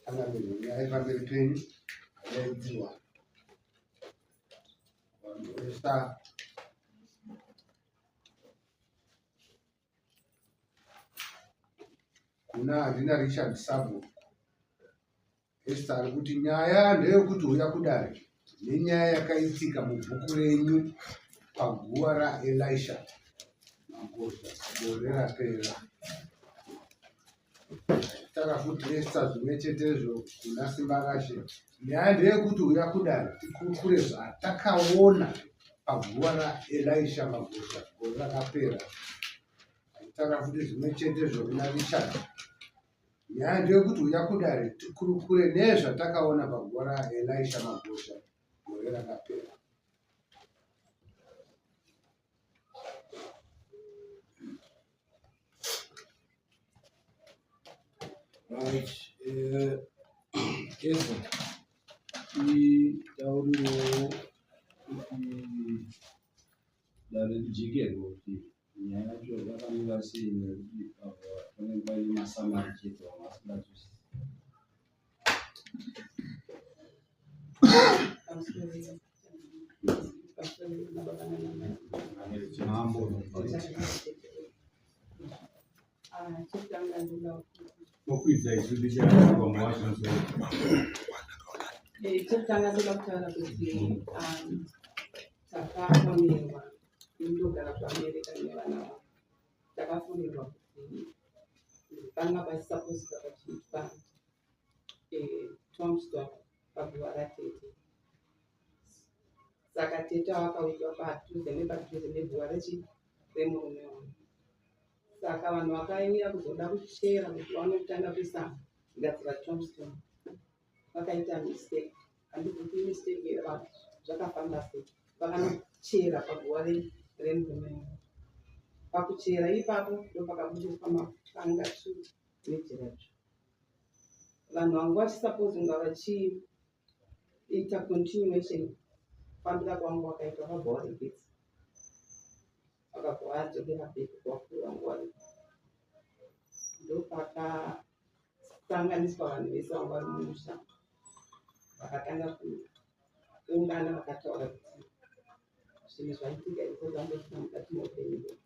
Changamire, nyaya iri pamberi penyu yaidziwa vanhu vesa kuna handina Richard Sabo. Esther ari kuti nyaya ndeyekuti huya kudare nenyaya yakaitika mubhuku renyu paguva raElisha Magosha gore rapera. Tara futi Esther zvimwe chetezvo kuna Simbarashe. Nyaya ndeyekuti huya kudare tikurukure zvatakaona paguva raElisha Magosha gore rakapera. Tara futi zvimwe chetezvo kuna Richard. Nyaya ndeyekuti uya kudare tikurukure nezvatakaona paguva raElisha Magosha gore rakapera. Right. Eva, itaurirewo kuti dare rijekerwe kuti nyaya yacho yakamira sei nekuti apa panenge paine masamari chete vamwe vasinganzwisisi. Mambo. Mokwidza izwi ndichiramba vamwe vazvinzwa. Chekutanga ndoda kutaura kuti takafonerwa, ndogara kuAmerica nevana vangu. Takafonerwa kuti panga pachisaposwa pachiitwa tombstone paguva ratete. Saka tete vakauyiwa padhuze nepadhuze neguva rechi remurume wangu. Saka vanhu vakauya kuzoda kuchera kuti vaone kutanga kuisa kugadzira tombstone vakaita mistake. Handizivi kuti mistake here but zvakafamba sei. Vakanochera paguva remurume wangu. Pakuchera ipapo ndopakabudiswa mapanga two nejira dzvuku. Vanhu vanga vachisuppose kunga vachiita continuation kufambira kwangu kwakaitwa vabva varegedza. Vakabva vadzokera back kuvakuru vangu varipo. Ndopakasanganiswa vanhu vese vanga vari mumusha. Vakatanga kuungana vakataura kuti zvinhu zvaitika izvo zvamboitika mukati meupenyu hwedu.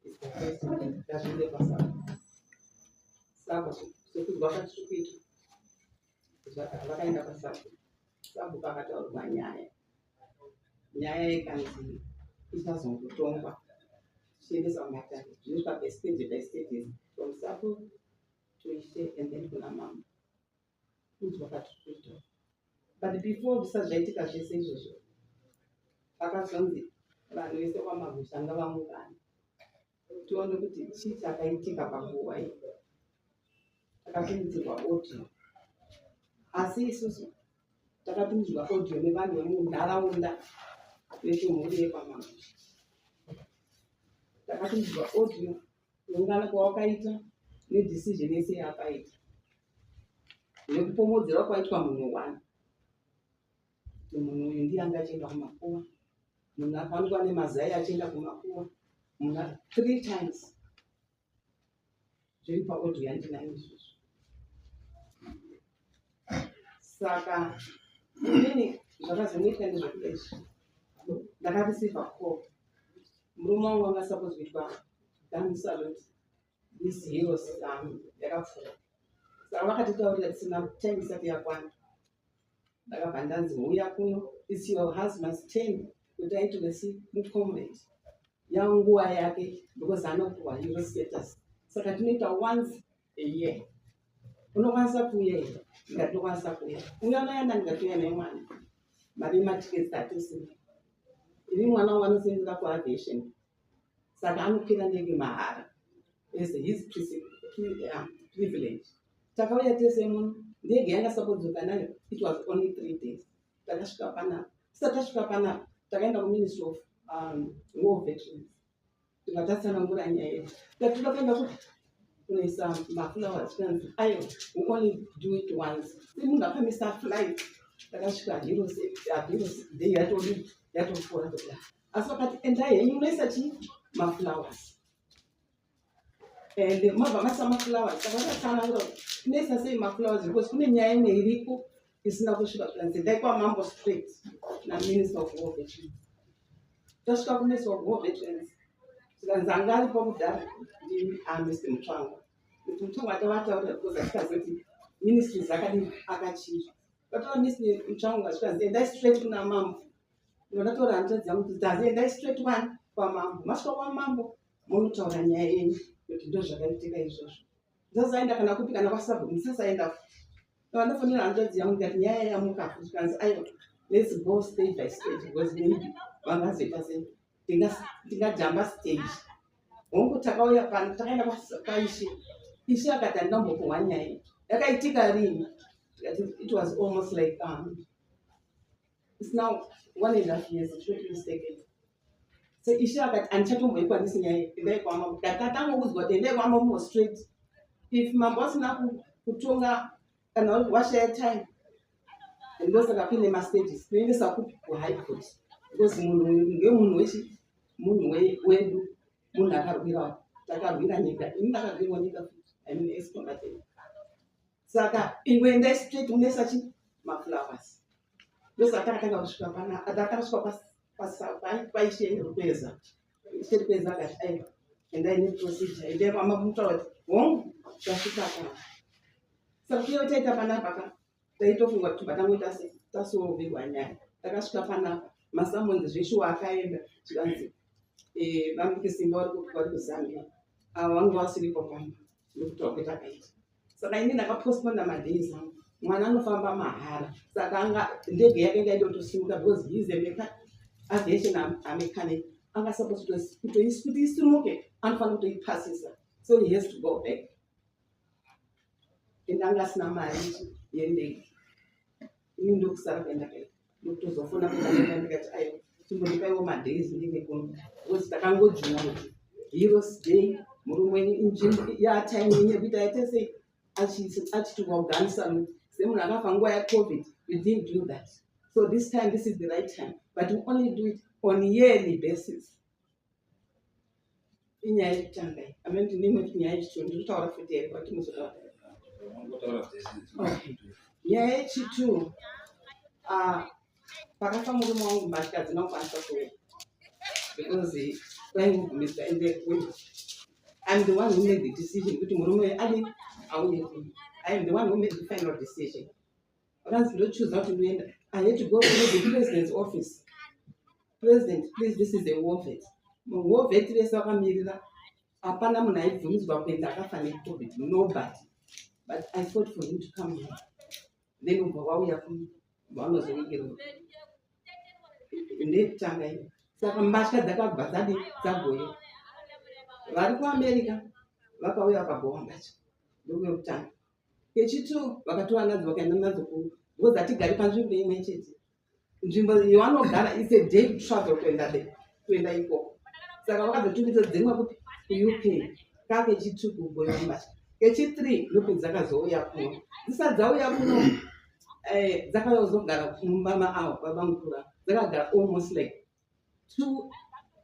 It's the first time tazviende kwasabhuku. Saka sekuzwa kwatiri kuita vakaenda kwasabhuku. Sabhuku akataurirwa nyaya. Nyaya ikanzi ichazongotongwa tichiendesa kumatare zvinoitwa by stage by stages from sabhuku to ishe and then kuna mambo. Kunzwa kwatiri kuita. But before zvisati zvaitika zvese izvozvo pakazonzi vanhu vese kwaMagusha ngavaungane tione kuti chii chakaitika panguva iyi. Takatumidzirwa audio asi isusu takatumidzirwa audio nevanhu vemunharaunda vekumhuri yekwaMagusha. Takatumidzirwa audio kuungana kwawakaita nedecision yese yaakaita nekupomodzerwa kwaitwa munhu one kuti munhu uyu ndiye anga achienda kumakuva, munhu akawanikwa nemazai achienda kumakuva, munhu 3 times zviri paaudio yandinayo izvozvo. Saka inini zvakazongoitika ndezvekuda izvi, ndakareceiva call. Murume wangu anga suppose kuitwa gun salute this heroes yakapfuura. Saka vakatitaurira tisina time isati yakwana. Ndakabva ndanzi huya kuno, it's your husband's turn kuti aitwe si mucomrade. Yanguva yake because anopuwa hero status. Saka tinoita once a year. Unokwanisa kuuya here? Ndikati ndokwanisa kuuya. Uya naye ndikatouya naye mwana. Mari yematickets hatisina. Ini mwana wangu anosenzera kuaviation. Saka anokwira ndege mahara as his privilege. Takauya tese muno, ndege yanga sapodzoka nayo, it was only 3 days. Takasvika panapa. Tisati tasvika panapa, takaenda kuMinistry of War Veterans. Tikatatsanangura nyaya yedu. Tatoda kuenda kunoisa maflowers, tikanzi aiwa, we only do it once. Semunhu akamisa flight, takasvika Heroes, Heroes Day yatodii, yatopfuura toda. Asi vakati endai henyu munoisa chii? Maflowers. And mabva maisa maflowers. Saka vakatsanangura kuti tinoisa sei maflowers, because kune nyaya imwe iriko isina kusvika. Zvikanzi endai kwamambo straight naMinister of War Veterans. Tasvika kuMinister of War Veterans, zvikanzi anga aripo kudhara ndiMr Mutsvangwa. Mr Mutsvangwa atavataurira, because atikaziva kuti ministries akadini, akachinjwa. Vatora Mr Mutsvangwa, zvikanzi endai straight kuna mambo. Ndataura hanzvadzi yangu kuti tazi endai straight one kwamambo. Masvika kwamambo, munotaura nyaya yenyu kuti ndo zvakaitika izvozvo. Ndisasaenda kana kupi, kana kwasabhuku ndisasaenda futi. Vandofonera hanzvadzi yangu, ndikati nyaya yamuka futi. Zvikanzi aiwa, let's go stage by stage, because maybe vangazoita sei, tingajamba stage. Hongu, takauya pano, takaenda kwaishe. Ishe akati handingambopuhwa nyaya iyi. Yakaitika rini? Tikati it was almost like it's now 1.5 years, if not mistaken. So ishe akati handichatomboikwanisi nyaya iyi, endai kwamambo. Tatangokudzwa kuti endai kwamambo straight. If mambo asina kutonga kana washaya time, ndosaka kuine mastages, toendesa kupi? KuHigh Court, because munhu uyu ngemunhu wechi munhu wedu, munhu akarwirawo. Takarwira nyika, ini ndakarwirwa nyika futi. I mean, ex-combatant. Saka ingoendai straight, unoisa chi maflowers. Ndosaka takatanga kusvika pana, takasvika paishe Rukweza. Ishe Rukweza akati aiwa, endai neprocedure, endai kwamamutaura kuti hongu, tasvika pana. Saka kuye taita panapa ka, taitofunga kuti patangoita se tasolverwa nyaya. Takasvika panapa, masummons zveshuwa akaenda. Zvikanzi vaMukisimba vari kuZambia, ava vanga vasiripo pamba, ndokutaura kwetakaita. Saka ini ndakapostponda madays angu. Mwana anofamba mahara, saka anga ndege yake ingaida kutosimuka, because he is a aviation amechanic. Anga supposed kuti isimuke, anofanira kutoipasisa, so he has to go back, and anga asina mari yendege. Ini ndokusara kwendakaita, ndokutozofona kuenda, ndikati aiwa, chimbondipaiwo madays ndinge kuno, because takangodzvina kuti Heroes Day, murume wenyu inzvimbo yatime yenyu yekuti aite sei, achitirwa kugun salute semunhu akafa nguva yaCovid. We didn't do that, so this time, this is the right time, but we only do it on yearly basis. Inyaya yekutanga iyi. Amene ndine imwe nyaya yechitu ndiri kutaura futi here kwati muzotaura? Wangotaura dzese. Okay. Nyaya yechitu, pakafa murume wangu, mbatya hadzina kukwanisa kuuya because kwaingogumiswa. Ende I'm the one who made the decision kuti murume adi auye kuno. I am the one who made the final decision. Vakanzi ndochuza kuti ndoenda. I had to go to the president's office. "President, please, this is a war vet." War vet vese vakamirira. Hapana munhu aibvumidzwa kuenda akafa neCovid, nobody, but I fought for him to come here. Then ubva wauya kuno, vanozowigirwa. Ndekutanga iyo. Saka mbatya dzakabva dzadi dzagoyewa. Vari kuAmerica vakauya, vakagowa mbatya, ndokwekutanga. Kechitu, vakatora nadzo, vakaenda nadzo ku, because hatigari panzvimbo imwe chete. Nzvimbo yavanogara is a day travel kuenda ikoko. Saka vakazotumidza dzimwe kupi? KuUK. Kakechitu kugoyewa mbatya. Kechi3, ndope dzakazouya kuno. Dzisati dzauya kuno, dzakauya kuzogara mumba maavo babamukuru. Dzakagara almost like two,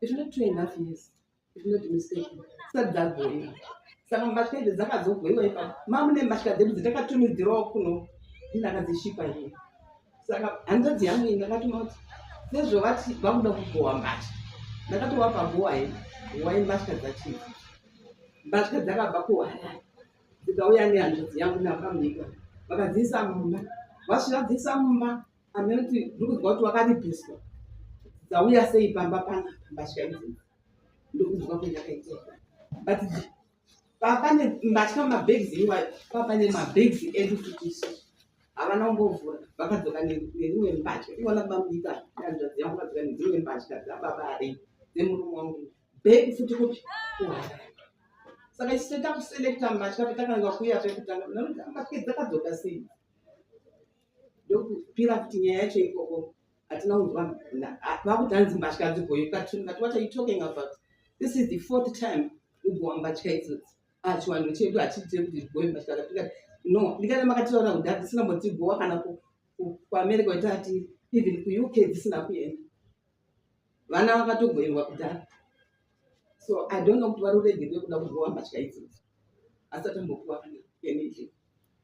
if not 2.5 years, if not mistaken, dzisati dzagoyiwa. Saka mbatya idzi dzakazogoyiwa ipapo mamune mbatya dzedu dzitakatumidzirawo kuno, ndinakadzishipa iye. Saka hanzvadzi yangu iyi ndakatuma kuti sezvo vati vakuda kugowa mbatya, ndakatovapa gowai, gowai mbatya dzachidzi. Mbatya dzakabva kuHarare, dzikauya nehanzvadzi yangu napamunyika, vakadziisa mumba. Vasvika dziisa mumba, amene kuti ndiri kuzwa kuti wakaripiswa, dzauya sei pamba panapa mbatya idzidzi? Ndokunzwa kwendakaiteka. But papane mbatya, mabags iwayo, papane mabags edu futi isusu. Havana kumbovhura. Vakadzoka nerimwe mbatya ivona bamudika nehanzvadzi yangu, vakadzoka nedzimwe mbatya dzababa ari dzemurume wangu, bhegi futi kupi? KuHarare. Saka isu toita kuselecta mbatya petakanga kuuya pekutanga, mbatya dzakadzoka sei? Ndokupira kuti nyaya yacho ikoko hatina kunzwa. Vakuti hanzi mbatya hadzigoyi. Kati what are you talking about? This is the fourth time kugowa mbatya idzodzi. Chiwanhu chedu hachiite kuti gowe mbatya. Tikati no, ndikati makatitaura kudhara dzisina mbotigowa kana kuAmerica, kuti ati even kuUK dzisina kuenda, vana vakatogoyiwa kudhara. So I don't know kuti vari kuregerwe kuda kugowa mbatya idzodzi. Asati ambopuwa kana anything.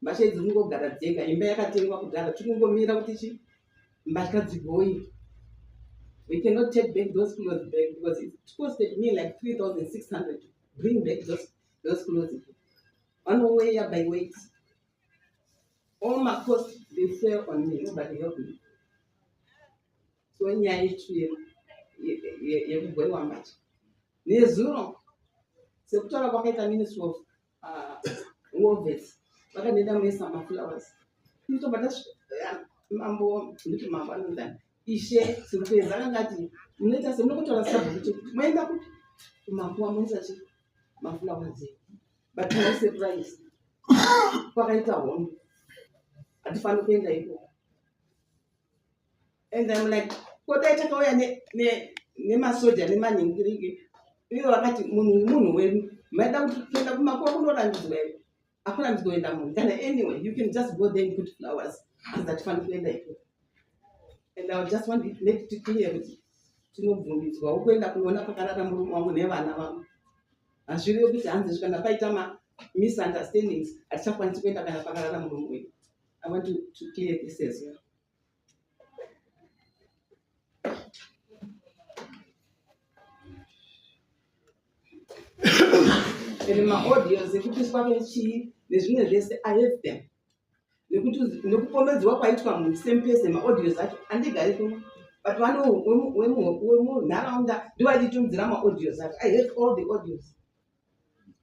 Mbatya idzi kungogara dzega, imba yakatengwa kudhara, tikungomira kuti chi mbatya dzigoyi. We cannot take back those clothes back because it costed me like 3600 to bring back those clothes. Vanoweya by weight. All my costs, they fell on me. Nobody helped me. So nyaya yetu yekugoyiwa mbatya nezuro, sekutaura kwakaita Ministry of War Vets, vakanenda muisa maflowers. Tobva mambo, nditi mambo anonzani, Ishe Sirupezi, akanga ati munoita semunokotaura sabhuku kuti moenda kupi kumakuwa moisa chi maflowers, but no surprise, kwakaita hondo, hatifaniri kuenda ikoko. And I'm like, kodai takauya nemasoja nemanhingiriki, ivo vakati munhu munhu wedu, maida kuti kuenda kumakuwa kunorambidzwa here? Hakurambidzwa kuenda munhu kana. Anyway, you can just go there and put flowers, asi hatifaniri kuenda ikoko. And I just want to make it clear kuti tinobvumidzwawo kuenda kunoona pakarara murume wangu nevana vangu. Hazvirevi kuti hanzi kana paita mamisunderstandings hatichakwanisi kuenda kana pakarara murume wedu. I want to clear this as well. And maaudios ekupiswa kwechii nezvimwe zvese, I have them, nekuti nekupomedzwa kwaitwa munhu same person, maaudios acho andigari kuno, but vano wemunharaunda ndovachitumidzira maaudios acho. I have all the audios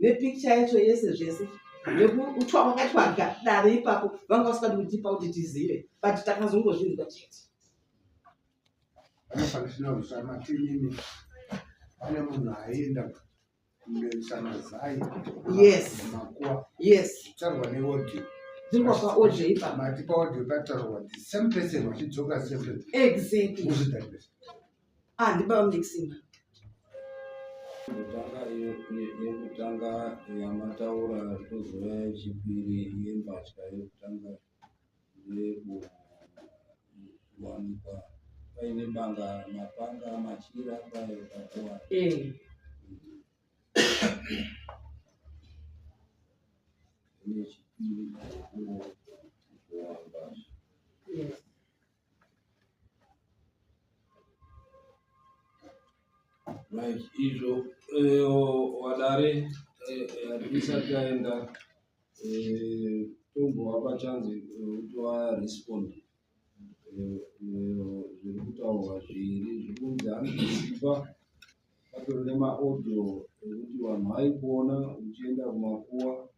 nepicture yacho yese zvese, nekutwa kwakaitwa dare ipapo. Vanga vasingadi kutipa kuti tizive, but takazongozvinzwa chete. Vanofanira kusa matinini, pane munhu aienda kunoisa mazai makuwa. Taurwa neaudio. Zviri paaudio ipapo. Mati paaudio pataurwa the same person vachidzoka same person. Exactly. Who's that person? Ah, ndibaba Mudikisimba. Kutanga yekutanga yamataura, tozouya yechipiri yembatya. Yekutanga ndeyekuwanikwa paine banga, mapanga, machira payo pakuwa. Yechipiri yekuwa mbatya. Right, izvo wadare, hatisati taenda, tombovapa chance kuti varespond zviri kutaurwa zviri kunzi hanzi patori nemaaudio ekuti vanhu vaikuona uchienda kumakuwa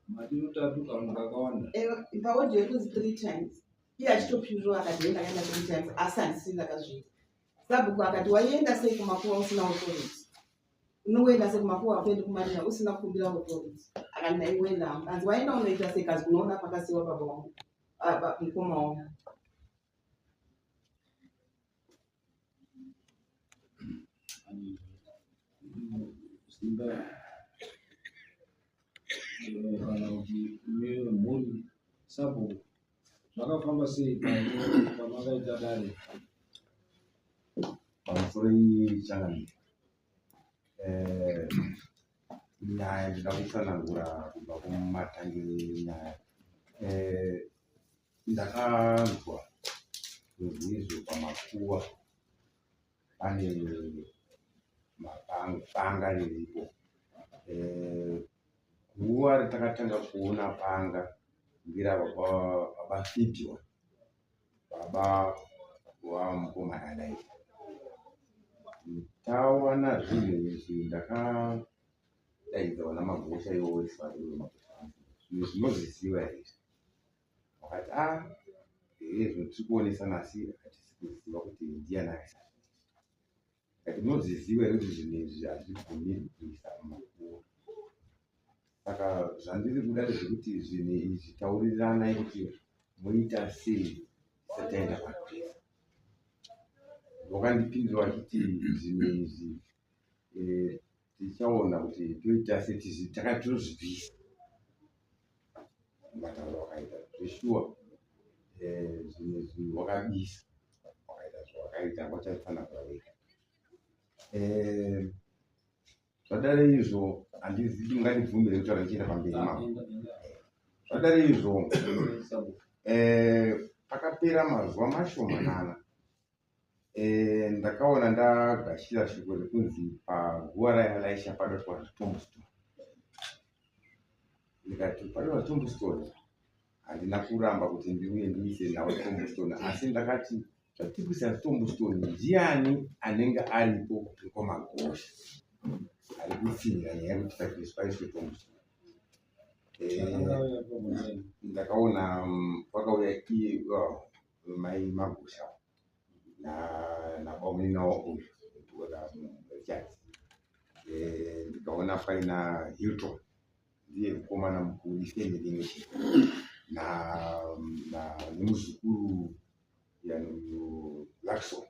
matatu kana kakawanda. Paaudio yekunzi three times, iye achitopindura akati ndakaenda three times, asi handisii ndakazviita. Sabhuku akati waienda sei kumakuwa usina authority? Unongoenda sei kumakuwa, akuendi kumarina usina kukumbira authority? Akati ndaingoenda hangu. Kanzi waenda unoita sei? Kazi kunoona pakasiwa baba wangu, mukoma wangu. Simba kana kuti mhuri sabhuku, zvakafamba sei pamakaita dare? Pamusoro changamire, nyaya ndinoda kutsanangura kubva kumatangiro enyaya. Ndakanzwa kunzi pamakuva pane panga riripo. Guva ratakatanga kuona panga nderababa baba Fidiwa, baba vamukomana adai. Tawana zvinhu izvi, ndakadaidza vana magosha ivovo, zvinhu zvinozviziva here izvi? Vakati a ehe, zvinhu tiri kuonesana asi hatisi kuziva kuti ndiani akaisa zvinhu izvi. Kati munozviziva here kuti zvinhu izvi hazvibvumirwi kuisa mumakuva? Saka zvandiri kuda ndezvekuti zvinhu izvi tauriranai kuti muita sei tisati taenda padhuze. Wakandipindura vachiti zvinhu izvi tichaona kuti toita sei, takatozvibvisa. Matauro wakaita zveshuwa, zvinhu izvi wakabisa, wakaita zvawakaita, wachatsanangura wega. Zvadare izvo handizivi mungandibvumire kutaura ndichienda pamberi mavo. Zvadare izvo pakapera mazuva mashomanana ndakaona ndagashira shoko rekunzi paguva raElisha padatwa tombstone. Ndikati padatwa tombstone, handina kuramba kuti ndiuye ndiise nawo tombstone, asi ndakati zvatiri kuisa tombstone ndiani anenge aripo kwamagosha ari kutsinhira nyaya yekuti paiswe tombstone. Ndakaona pakauya iye mai Magosha nabamunini uyu Richard, ndikaona paina Hilton, ndiye mukomana mukuru, ifamily imwe chete nemuzukuru uyu Luckson.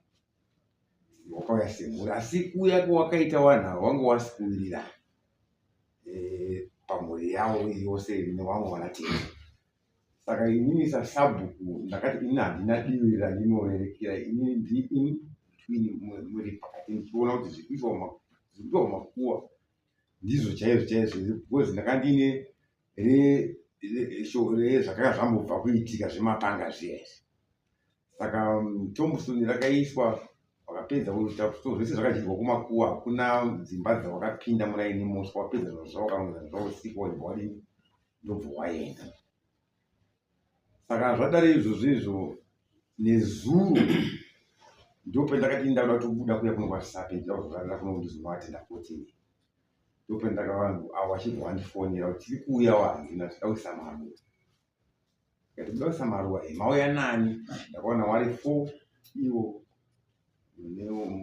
Wakauya semhuri, asi kuuya kwawakaita vanhu ava wanga wasikuwirirana pamhuri yavo yose nevamwe vanatete. Saka inini sasabhuku ndakati inini handina divi randinorerekera, inini ndiri in between, muri pakati, ndichiona kuti zviri kuitwa makuva ndizvo chaizvo chaizvo, because ndanga ndine zvakanga zvambobva kuitika zvemapanga zviya izvi. Saka tombstone rakaiswa, vakapedza kuita zvese zvakadyirwa kumakuva, hakuna dzimba dzawakapinda muraini moswa, wapedza zvinhu zvavo, wakarongedza zvinhu zvavo usiku, waibva wadini, ndobva waenda. Saka zvadare izvozvo izvo, nezuro ndopendakati ndauda kutobuda kuya kuno kwaSape, ndida kuzorarira kuno ndizonoatenda kotini. Ndopendaka avo vachibva vandifonera kuti tiri kuuya handina, tida kuisa maruva. Ndikati kuda kuisa maruva, mauya nani? Ndakaona wari four, ivo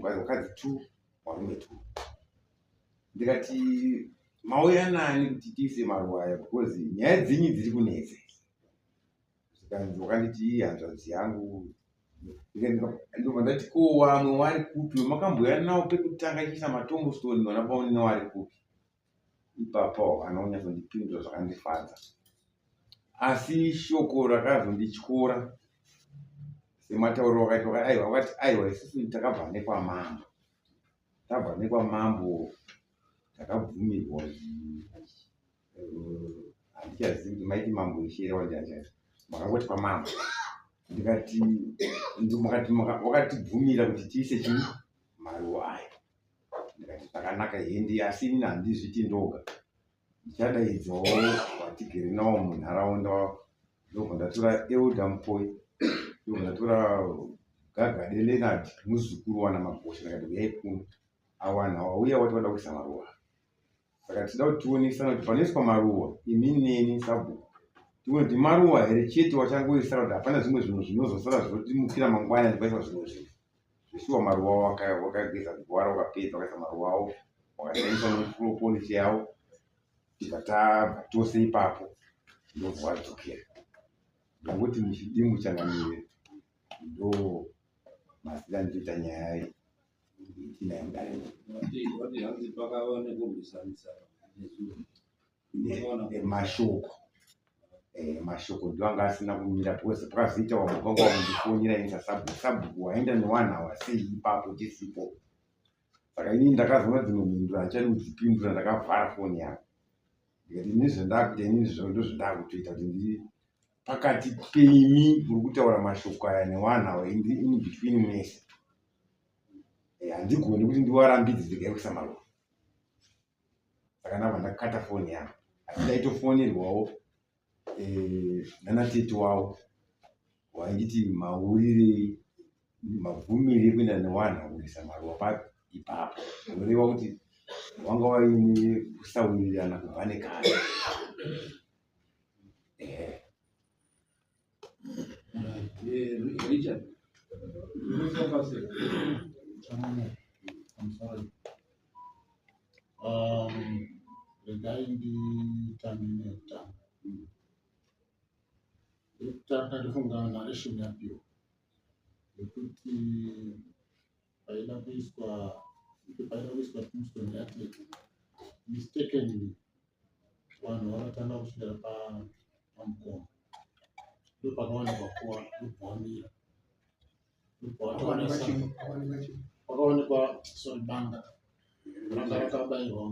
vakadzi two, varume two. Ndikati mauya nani kuti tiise maruva aya, because nyaya dzenyu dziri kunetsa? Zvikanzi wakanditi iyi hanzvadzi yangu. Ndobva ndati ko vamwe vari kupi makamboya nawo pekutanga chiisa matombstone, vana baunini vari kupi? Ipapo havana kunyatsondipindura zvakandifadza, asi shoko rakazondityora sematauriro wakaitwa, aiwa, wakati aiwa, isusu takabva nekwamambo, tabva nekwamambo takabvumirwa. Handichazivi kuti maiti mambo ishere wandiachazi, makangoti kwamambo. Ndikati wakatibvumira kuti tiise chii maruva ayo. Ndikati zvakanaka hendi, asi inini handizviti ndoga, ndichadaidzawo vatigere nawo munharaunda. Ndobva ndatora Elder Mupoi, ndobva ndatora Gagade Leonard, muzukuru wana Magosha. Ndakati uyai kuno, awanhu wauya wati wada kuisa maruva, saka tida kuti tionesana kuti panoiswa maruva imi neni sabhuku, tione kuti maruva here chete wachangoisa, kuti hapana zvimwe zvinhu zvinozosara zvinotimukira mangwana ndipaiswa zvimwe zvinhu zveshuwa. Maruva wakageza gwara, wakapedza, wakaisa maruva avo, wakashandisa nepolish yavo, tibva tabva tose ipapo, ndobva wadzokera. Ndangoti muchidimbu changamire, ndo mazita nditoita nyaya itinayo mudare. Wati hanzi pakava nekurwisanisa nezuro. Mashoko, mashoko ndo anga asina kumira, because pakazoita wamwe kwanga wakundifonera ini sasabhuku, sabhuku waenda newanhu awa sei ipapo tisipo? Saka inini ndakazoona dzimwe mhinduro handichadi kudzipindura, ndakavhara foni yangu. Ndikati ini zvandakuita, inini ndo zvandakutoita kuti ndiri pakati peimi muri kutaura mashoko aya newanhu awa, in between mese. Handigoni kuti ndiwarambidze ndigai kuisa maruva. Saka ndabva ndakata foni yangu, asi ndaitofonerwawo nanatete wavo wainditi maurirei, mabvumire kuenda newanhu kuisa maruva papi ipapo, zvinoreva kuti wanga waine kusawirirana kubva nekare. Ehe. Richard. I'm sorry. Regai nditange nekutanga. Yekutanga ndifunga narration yapiwa yekuti paida kuiswa tombstone yatete, mistakenly vanhu vakatanga kusvikira pamukoma, ndo pakaonekwa kuwa, ndobva wamira, ndobva watoonesa pakaonekwa, sorry, banga. Ranga rakabayirwa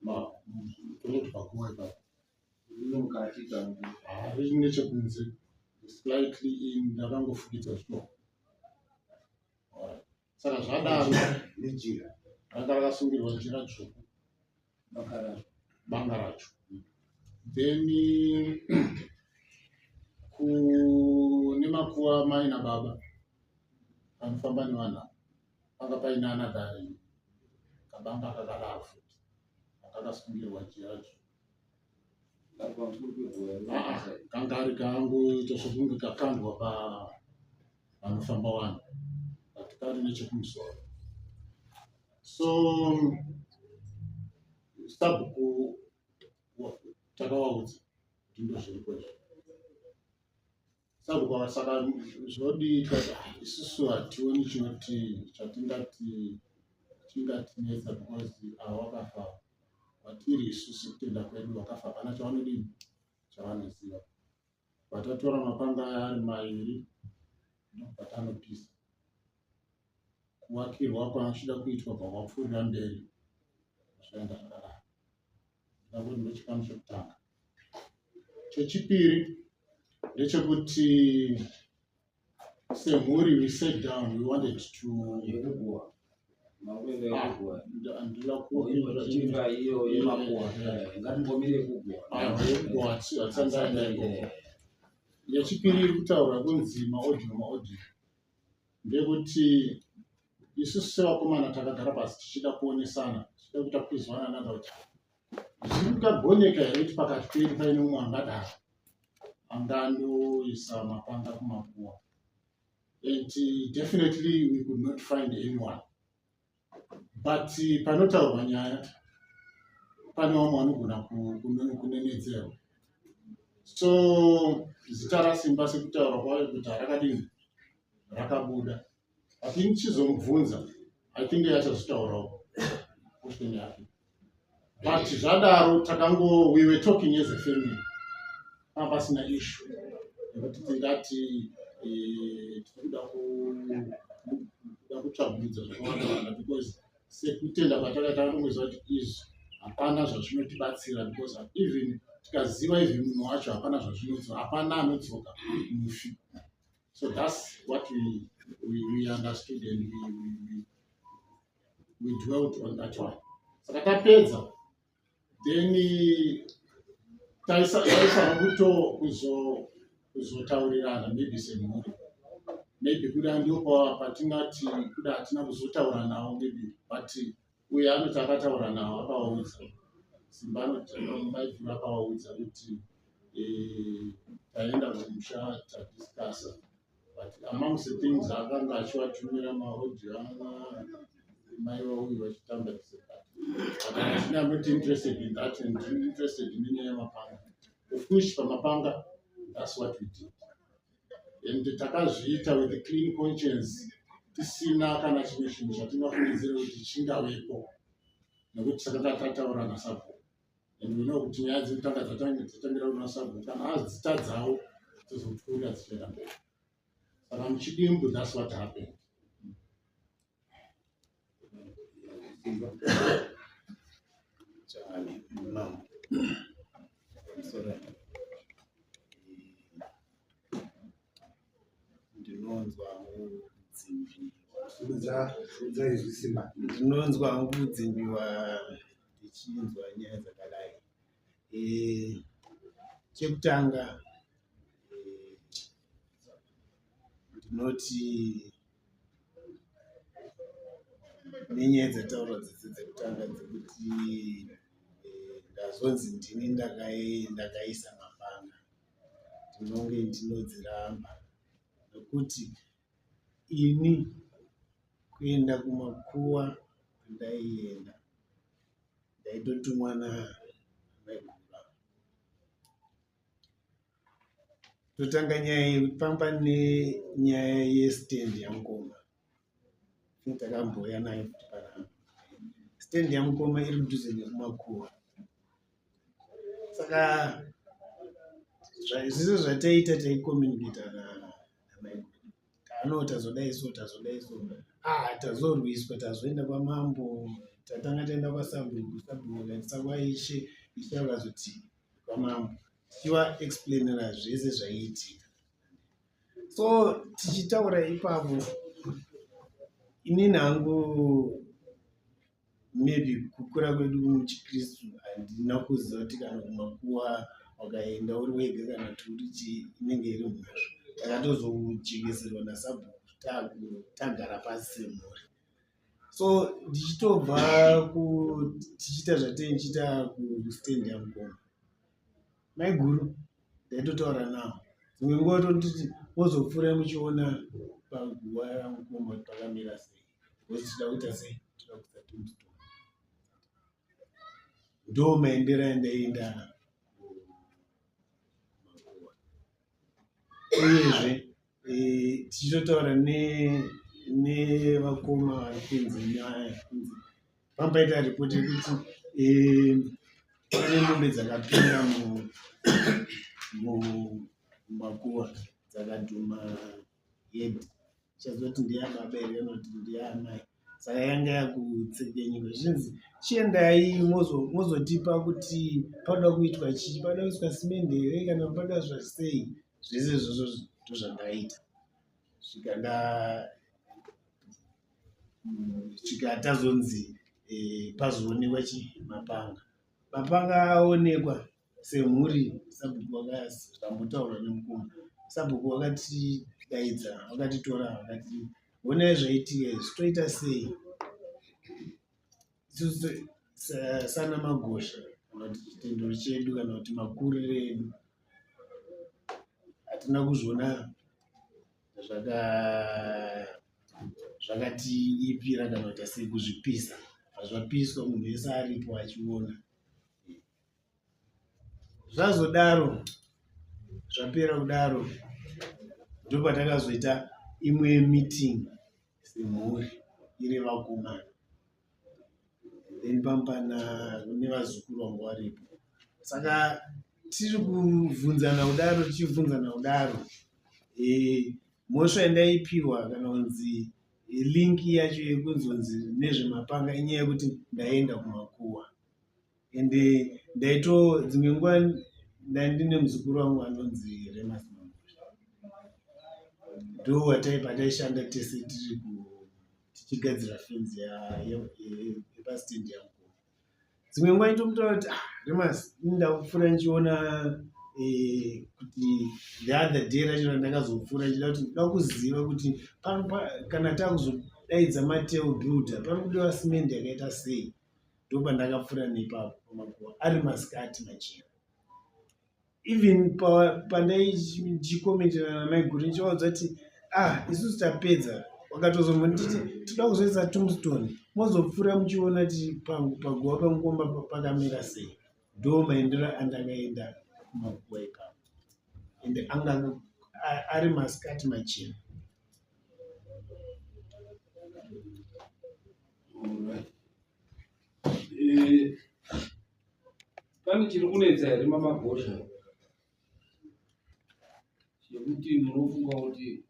mutoilet paguva ipapo. Riri mukati kana Ah, riri nechekunze, slightly in, ndakangofukidza zvitoko. Alright. Saka zvadaro Nejira. Ranga rakasungirwa jira dzvuku. Banga racho. Banga racho. Then kune makuva mai nababa panofamba nevanhu ava, panga paine another kabanga kakadaro futi kakasungirwa jira dzvuku. Kari pamusoro peguva here? Ah, kanga ari kangoita sokunge kakandwa panofamba vanhu, but kari nechekumusoro. So sabhuku takavaudza kuti ndozviripo izvi. Sabhuku, saka zvinodii? Tikati, "Ah, isusu hationi chinoti chatingati chingatinetsa because ava vakafa. Kwatiri isusu, sekutenda kwedu, vakafa hapana chavanodini, chavanoziva." Vatatora mapanga aya ari mairi, ndobva tanopisa. Kuvakirwa kwaachida kuitwa bva kwapfuurira mberi, zvaenda zvakadaro. Ndangoti ndochikamu chekutanga. Chechipiri ndechekuti semhuri we sat down, we wanted to Yekuguva. Makuenda yekuguva. Handina. Imba iyo yemakuva. Ngatimbomire kuguva. Yekuguva hatisati ikoko. Yechipiri iri kutaura kunzi maaudio, maaudio ndekuti isusu sevakomana takagara pasi tichida kuonesana, tichida kuita kuizwana nada kuti zvingagoneka here kuti pakati pedu paine umwe angadaro angandoisa mapanga kumakuva. And definitely we could not find anyone, but panotaurwa nyaya pane vamwe vanogona kunenedzerwa. So zita raSimba, sekutaura kwayo kuti harakadini, rakabuda, but ini chizomubvunza, I think achazvitaurawo question yake. But zvadaro takango we were talking as a family, panga pasina issue yekuti tingati tiri kuda kutsvagurudza zvakawanda wanda, because sekutenda kwatakaita takangoziva kuti izvi hapana zvazvinotibatsira, because even tikaziva even munhu wacho, hapana zvazvinodzoka, hapana anodzoka mufi. So that's what we understood and we dwelt on that one. Saka tapedza, then taifanira kuto kuzotaurirana maybe semhuri, maybe kuda ndipo patingati kuda hatina kuzotaura navo maybe, but uyo anoti akataura navo, akavaudza. Simba anoti maiguru akavaudza kuti taenda kumusha, tadiscussa, but amongst the things akanga achivatumira maaudio ana mai vauyu vachitamba. But I'm not interested in that and interested in nenyaya yemapanga, of which pamapanga that's what we did, and takazviita with a clean conscience, tisina kana chimwe chinhu chatingafungidzire kuti chingavepo, nekuti takanga tataura nasabhuku and we know kuti nyaya dzekutanga dzatangira kuna sabhuku, kana adzitadzawo dzozopfuura dzichienda mberi. Saka muchidimbu, that's what happened. Simba. Chani mama. Sorry. Ndinonzwa kudzimbiwa. Sudza, sudza izwi, Simba. Ndinonzwa hangu kudzimbiwa ndichinzwa nyaya dzakadai. Chekutanga ndinoti nenyaya dzataurwa dzese dzekutanga dzekuti ndazonzi ndini ndakaisa mapanga, ndinonge ndinodziramba, nekuti ini kuenda kumakuva ndaienda, ndaitotumwa namaiguru. Totanga nyaya yekuti pamba nenyaya yestand yamukoma. Takambouya nayo futi panapa. Stand yamukoma iri kudhuze nekumakuva, saka zvese zvataiita taicommunicata namaiguru. Ano tazodai so, tazodai so, ah, tazorwiswa, tazoenda kwamambo, tatanga taenda kwasabhuku, sabhuku akaendesa kwaishe, ishe akazoti kwamambo, tichiva explainera zvese zvaiitika. So tichitaura ipapo, inini hangu maybe kukura kwedu muchiKristu handina kuziva kuti kana kumakuwa wakaenda uri wega kana kuti uri chii inenge iri mhosva. Takatozojekeserwa nasabhuku tagara pasi semhuri. So ndichitobva tichiita zvatei ndichiita kustand yamukoma maiguru, ndaitotaura navo dzimwe nguva totiti mozopfuura muchiona paguva ramukoma kuti pakamira sei, because tida kuita sei, tida kuisa tombstone. Ndo maendero andaienda kumakuva. Uyezve tichitotaura nevakoma vari kunze nyaya kunze, pambaita ripoti yekuti pane mombe dzakapinda mumakuva dzakadhuma head, chazoti ndeyababa here kana kuti ndeyamai. Saka yanga yakutsekenyuka, zvinzi chiendai mozotipa kuti panoda kuitwa chii, panoda kuiswa simende here kana panoda zvasei. Zvese izvozvo ndozvandaita svika nda svika tazonzi pazoonekwa chi mapanga. Mapanga aonekwa semhuri, sabhuku zvambotaurwa nemukoma, sabhuku vakatidaidza, vakatitora, vakati honai zvaitika izvi, toita sei isusu sana magosha kana kuti chitendero chedu kana kuti makuriro edu? Hatina kuzviona zvakatiipira kana kuita sei kuzvipisa. Zvapiswa munhu wese aripo achiona. Zvazodaro, zvapera kudaro, ndopatakazoita imwe meeting semhuri iri vakomana, then pampana nevazukuru vangu varipo. Saka tiri kubvunzana kudaro, tichibvunzana kudaro, mhosva yandaipiwa kana kunzi link yacho yekunzonzi nezvemapanga inyaya yekuti ndaenda kumakuwa. Ende ndaito dzimwe nguva ndandine muzukuru wangu anonzi Remas Mangosha, ndo wataipataishanda tese tiri tichigadzira fenzi yepastendi yangu. Dzimwe nguva ndotomutaura kuti, ah, Remas, ini ndakupfuura ndichiona kuti the other day racho randakazopfuura ndichida kuti ndoda kuziva kuti kana takuzodaidza mateo builder pari kudiwa simende yakaita sei. Ndopandakapfuura nepapo pamakuva ari masikati machena. Even pandaichikomenterana namaiguru ndichivaudza kuti, ah, isusu tapedza, wakatozombonditi toda kuzoisa tombstone, mozopfuura muchiona ti paguva pamukomba pakamira sei. Ndo maendero andakaenda kumakuva ipapo, ende anga ari masikati machena. Alright. Pane chiri kunetsa here mamagosha chekuti munofunga kuti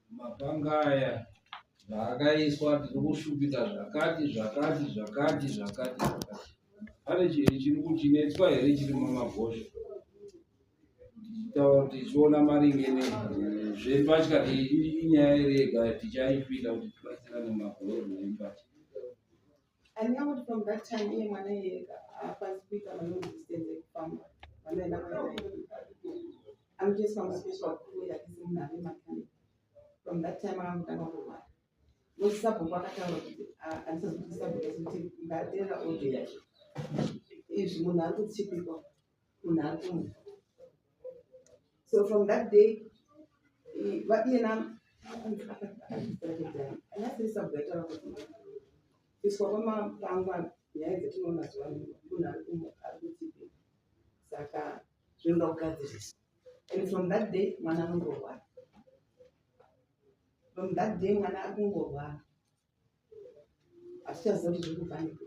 mapanga aya zvaakaiswa tiri kushupika zvakati zvakati zvakati zvakati zvakati? Pane chiri kuchinetswa here chiri mumagosha tichitaura tichiona maringe nezvembatya? Inyaya iri yega tichaipinda kuti tibatsirane mabhoro nembatya. Andinga kuti from that time iye mwana iyeye haakwanisi kuita malong distance ekufamba. Vanoenda kwaenda, anotoiswa muspecial crew yake semunhu ane mechanic. From that time akangotanga kurwara. Nokuti sabhuku akataura kuti, handisazi kuti sabhuku, asi kuti ngateerera audio yacho izvi, munhu ari kutsipikwa, munhu ari kumuka. So from that day iyena anyasiri sabhuku aitaura kuti kuiswa kwamapangwa, nyaya dzetinoona zuva munhu ari kumuka, ari kutsipikwa, saka zvinoda kugadziriswa. And from that day mwana anongorwara. From that day mwana ari kungorwara, hatichaziva kuti zviri kubva nepi.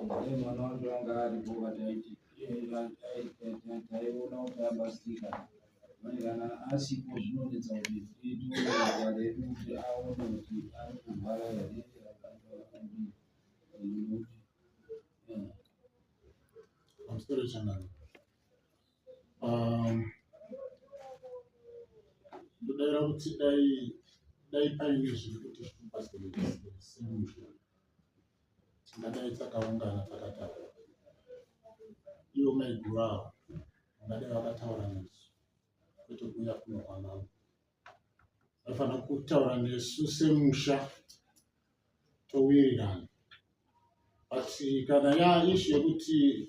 Dai mwana wacho anga aripo, kataiti taiona kuti abatsirika. Manje kana asipo zvinonetsa kuti tiite redu kuti aone kuti ari kurwara here akadii. Pamusoro changamire. Ndodaira kuti dai paine zviri kuti zvipa semusha tingadai takaungana takataura. Ivo maiguru avo vangadai vakataura nesu kwete kuuya kuno kwamambo. Vaifanira kutaura nesu semusha towirirana. But kana yaishu yekuti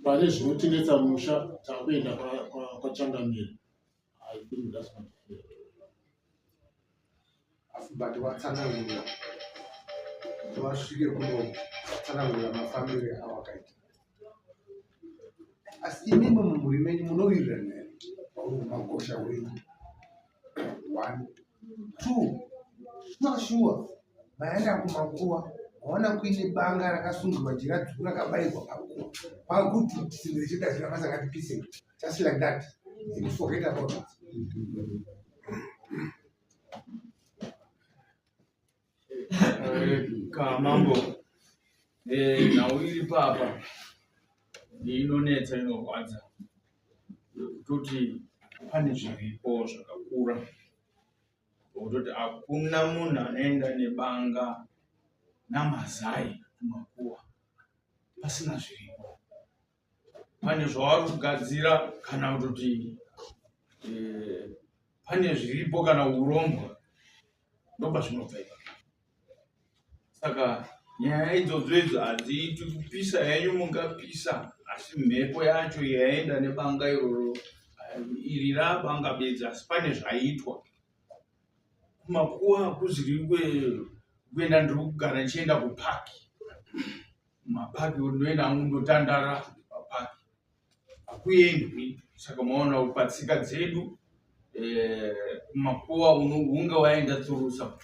pane zvinotinetsa musha takuenda kwachangamire, I think that's not fair. Asi but watsanangura kuti wasvike kuno, watsanangura mafambiro awakaita. Asi imimi mumhuri menyu munowirirana here magosha wenyu? One, two, sure sure maenda kumakuva maona kuine banga rakasungirwa jira dzvuku rakabayirwa pakuva pakuti simbe richida jira masakati pise just like that and forget about it. Kamambo, nhau iri papa inonetsa, inorwadza kutoti pane zviripo zvakakura zvekutoti hakuna munhu anoenda nebanga namazai kumakuva pasina zviripo. Pane zvavari kugadzira kana kutoti pane zviripo kana urombwa, ndopazvinobva ipapo. Saka nyaya idzodzo idzo hadziiti kupisa henyu, mungapisa, asi mhepo yacho yaenda nebanga iroro, iri rabanga bedzi, asi pane zvaitwa kumakuva. Hakuziri kuenda, ndiri kugara ndichienda kupaki, mapaki ndoenda hangu ndotandara papaki, hakuendwi. Saka maona kuti patsika dzedu kumakuva unge waenda tsurusa,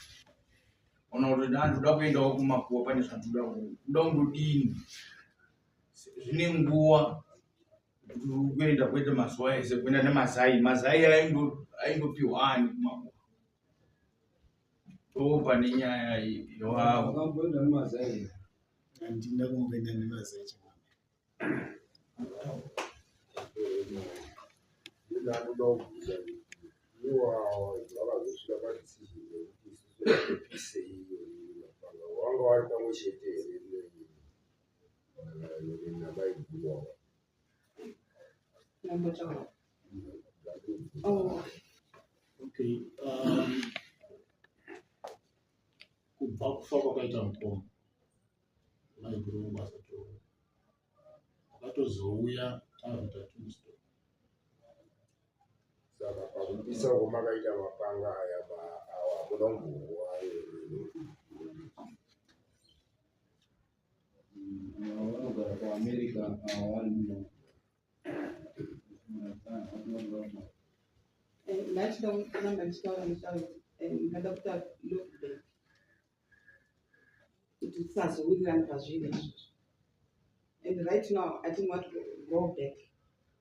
ona kuti ndoda kuendawo kumakuva, pane zvandoda kuda kundodini. Zvine nguva kuti uri kuenda, kwete mazuva ese kuenda nemazai. Mazai aindopiwa ani kumakuva? Ndo pane nyaya iwawo. Wakamboenda nemazai here? Handina kumboenda nemazai changamire. Ndakuda kubvunza kuti iwo vakazosvika padecision yekuti isusu tipise iyo mapanga, wanga wari pamwe chete here namaiguru ava? Nambotaura. Oh. Okay, kubva kufa kwakaita mukoma, maiguru vangu asati vakatozouya takuita tombstone. Saka pakupisa uko makaita mapanga aya awa, hakuna kumbowa? Ava vanogara kuAmerica, ava vari muno. Ndachida kuramba ndichitaura ndichitaura, ndingada kuita look back kuti tisazowirirana pazviri izvozvo. And right now I didn't want to go back,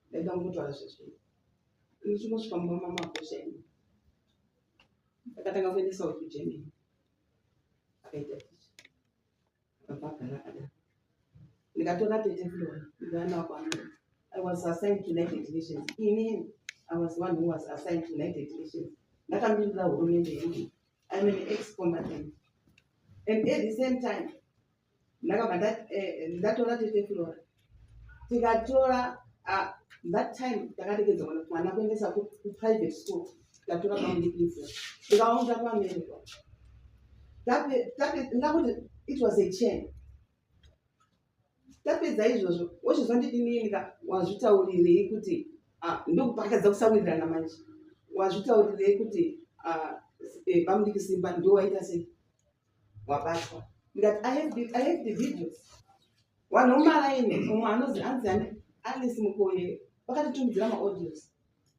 ndaida kungotaura zvezviri. Ndichingosvika mumba mamagosha ino, ndakatanga kuendesa kuGermany, akaita ticha, akabva agara akadaro. Ndikatora tete Flora, ndikaenda kuAmerica. I was assigned to United Nations. Inini I was one who was assigned to United Nations, ndakamirira hurumende yedu. I'm an ex combatant and at the same time ndakabva ndatora tete Flora, tikatora that time takaregedza mwana kuendesa kuprivate school. Tikatora pamudikisa, tikaunza kuAmerica. Ndakuti it was a chain. Tapedza izvozvo, wochizondidini ka? Wazvitaurirei kuti ndokupakadza kusawirirana manje? Wazvitaurirei kuti bamudiki Simba ndo waita sei wabatwa? Ndikati I have the videos. Vanhu vomaraini, umwe anozi anzi ani, Alice Mukoye, vakatitumidzira maaudios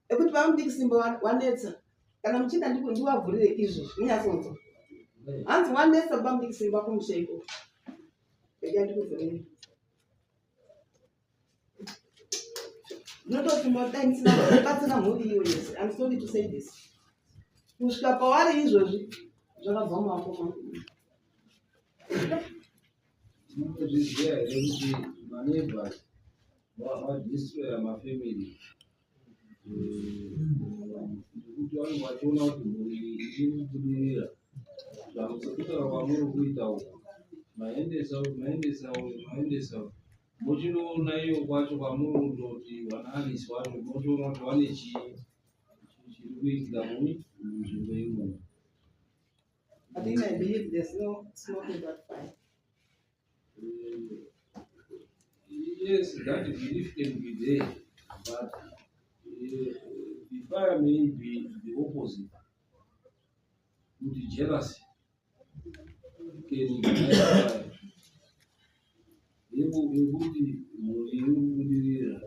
ekuti bamudiki Simba wanetsa. Kana muchida ndiwavhurire izvozvi munyatsonzwa. Hanzi wanetsa bamudiki Simba kumusha ikoko. Rega ndikuvhurire. Ndinotofunga kuti dai ndisina kubatsira mhuri iyo yese. I'm sorry to say this. Kusvika pavari izvozvi zvakabva mumaoko mangu. Munozviziva here kuti maneighbors vadestroya mafamily nekuti vanenge vachiona kuti mhuri iyi iri kubudirira zvamusekutaura kwamuri kuita uku maendesa uyu maendesa uyu maendesa uyu mochinoona iyo kwacho kwamuri kundoti vana Alice wacho mochiona kuti vane chii chiri kuitika mui munzvimbo imomo. I think I believe there's no smoke without fire. Yes, that belief can be there, but the fire may be the opposite. Kuti jealousy can ignite fire. Yekuti mhuri iri kubudirira,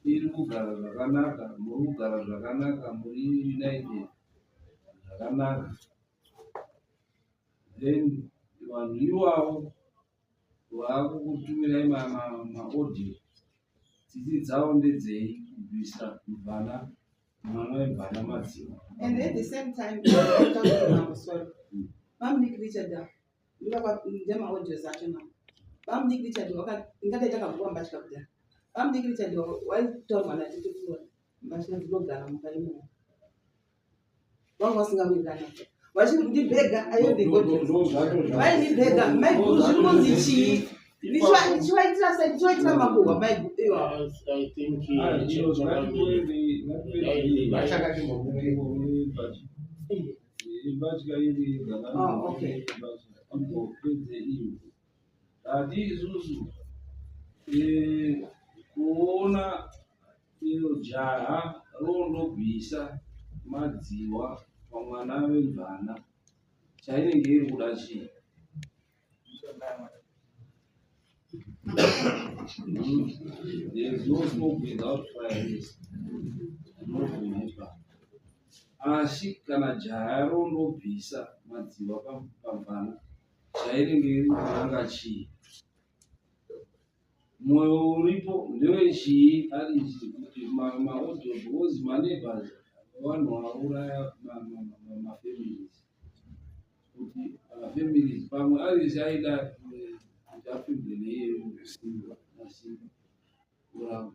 iri kugara zvakanaka, muri kugara zvakanaka, muri united zvakanaka. Then vanhu ivavo vakukutumirai maaudio, tsitsi dzavo ndedzei kubvisa mvana mwana wemvana madziwa. And at the same time, mambo, sorry, Bamudiki Richard, ndemaaudios acho nawo. Bamudiki Richard ingadai takabvuka mbatya kudhara. Bamudiki Richard waitaurwa natete Flora, mbatya dzinogara mumba imomo. Vanga vasingawirirani. Vachindibhega, I have the audios. Vaindibhega, maiguru zviri kunzi chii? Ndichivaitira sei? Ndichivaitira makuhwa maiguru iwawo. I think Mbatya iri Oh, okay. Ambopedze iyo ati isusu kuona iro jaha rondobvisa madziwa pamwana wemvana chainenge iri kuda chii? There is no smoke without fire, yes. Ndinokunyepa. Asi kana jaya rondobvisa madziwa pamvana chainenge iri kunanga chii? Mwoyo uripo ndewechii ari kuti maaudio because maneighbors vanhu vauraya mafamilies kuti mafamilies pamwe Alice aida kuti apindwe neiyeyo Simba naSimba kuramba.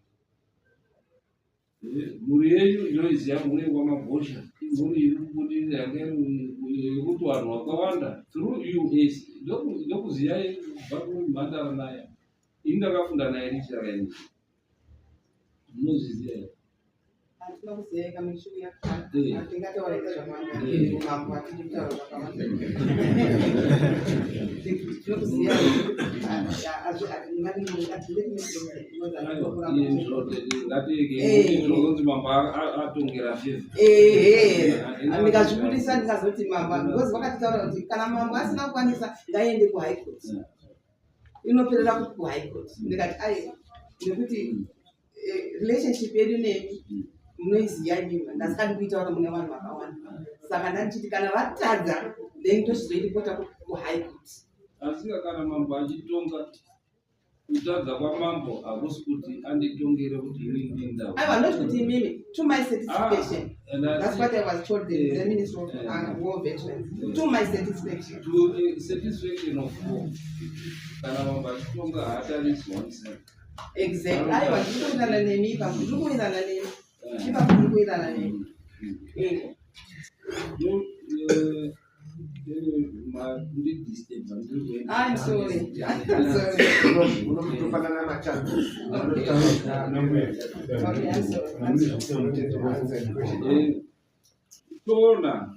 Mhuri yenyu inoiziva mhuri yekwaMagosha imhuri iri kubudirira yanga iri yekuti vanhu vakawanda through us ndokuziyai kubva kumhandara naye ini ndakafunda naye richaraini munozviziva here? Handina kuziva mishuku yakakwana. Hatingataura zvakawanda. Mambo hatidi kutaura zvakawanda. Tinokuziva ngatirege mambo atongera favour. Ehe, ndikazvibudisa ndikazoti mambo, because vakatitaura kuti kana mambo asina kukwanisa ngaende kuHigh Court, inoperera kuti kuHigh Court. Ndikati aiwa, nekuti relationship yedu nemi munoiziva imimi, ndasingadi kuitaura mune vanhu vakawanda, saka ndandichiti kana vatadza then tochizoiripota kuHigh Court. Asi kana mambo achitonga, kutadza kwamambo hakusi kuti anditongere kuti inini ndindau. Aiwa, not kuti imimi, to my satisfaction. That's what I was told, the Minister of War Veterans, to my satisfaction. To the satisfaction of all, kana mambo achitonga haatarisi one side. Exactly, aiwa, ndiri kuwirirana nemi ipapo, ndiri kuwirirana nemi ipapo, ndiri kuwirirana nemi. No, ndidisturba ndiri kuenda. I'm sorry, I'm sorry. Unotofanana machanzo. Okay, I'm sorry, I'm sorry. Toona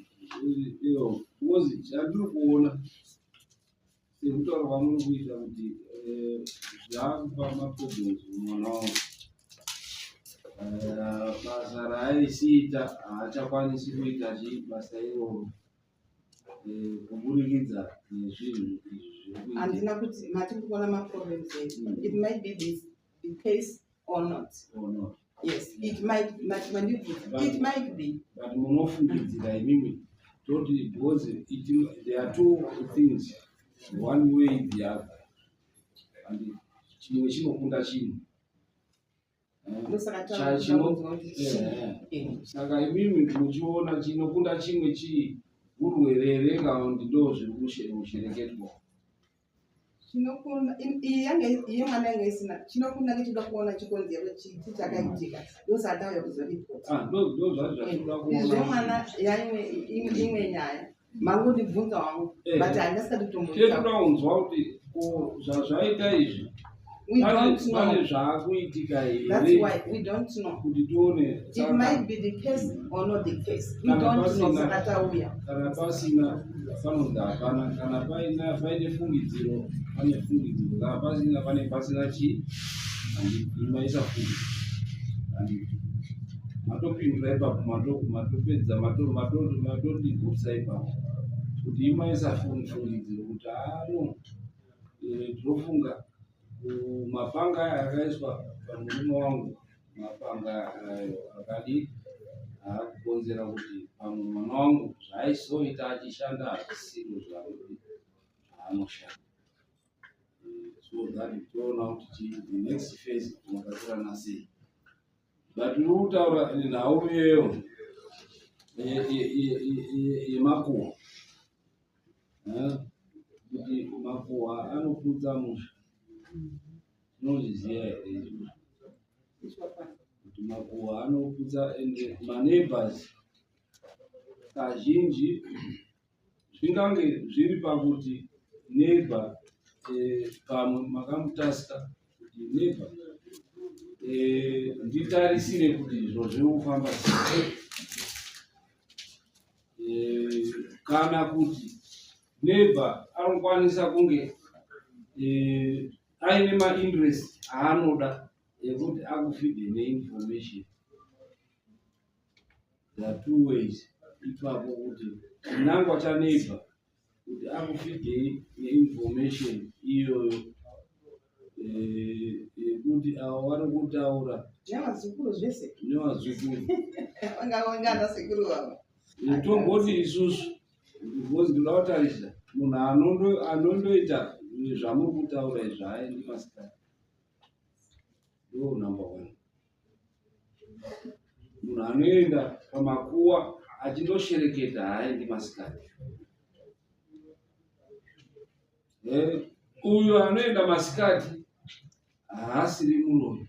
iyo because chandiri kuona sekutaura kwamuri kuita kuti zvakupa maproblems mumwana wangu. Basa raaisiita haachakwanisi kuita chii basa iroro kuburikidza nezvinhu izvi zviri kuitika. Handina kuti mati kuona maproblems edu. It might be this the case or not. Or not. Yes, it might, mandibvunza, it might be. But munofungidzira imimi toti because there are two things, one way the other, and chimwe chinokunda chimwe. Ndosaka Cha- chino- takunzwa kuti chii. Eh, eh. Saka imimi muchiona chinokunda chimwe chii, urwere here kana kuti ndo zviri kushereketwa? Chinokunda iyi yanga iye mwana yanga isina chinokunda ngechida kuona chikonzero chii chakaitika, ndosaka tauya kuzoripota. Ah, ndo ndo zvacho zvatinoda kuona. Zvemwana yaimwe imwe nyaya mangondibvunza wangu, but handisati kutombotaura. Tinoda kunzwa kuti ko zvazvaita izvi We don't know. pane zvaakuitika That's here why we don't know. kuti tione. It Saka might be the case or not the case, we kana don't know. pasina Saka tauya. Kana pasina panonzi hapana, kana paina paine fungidziro pane fungidziro, kana pasina pane pasina chii, handimaisa fungidziro, handiti? Matopindura ipapo, matopedza, matodigutsa ipapo kuti imaisa fungidziro kuti ano tinofunga mapanga aya akaiswa pamurume wangu, mapanga ayo akadi aakukonzera kuti pamwe mwana wangu zvaaisoita achishanda hazvisiro zvaanoshanda. So that toona kuti the next phase tinobatsirana sei. But uri kutaura nhau iyoyo yemakuhwa, kuti makuhwa anoputsa musha, tinozviziva here izvozvo kuti makuhwa anoputsa? Ende maneighbors kazhinji zvingange zviri pakuti neighbor pamwe makamutasta kuti neighbor, nditarisire kuti izvo zviri kufamba sei, kana kuti neighbor anokwanisa kunge aine mainterest aanoda ekuti akufeede neinformation. There are two ways ipapo, kuti chinangwa chaneighbor kuti akufeedei neinformation iyoyo yekuti avo vari kutaura Nevazukuru zvese. Nevazukuru. Vanga ana sekuru vavo. Tomboti isusu, because ndoda kutarisa munhu anondoita zvamuri kutaura izvi haaendi masikati, ndo number one. Munhu anoenda pamakuwa achindoshereketa haaendi masikati. Uyo anoenda masikati haasiri muroyi,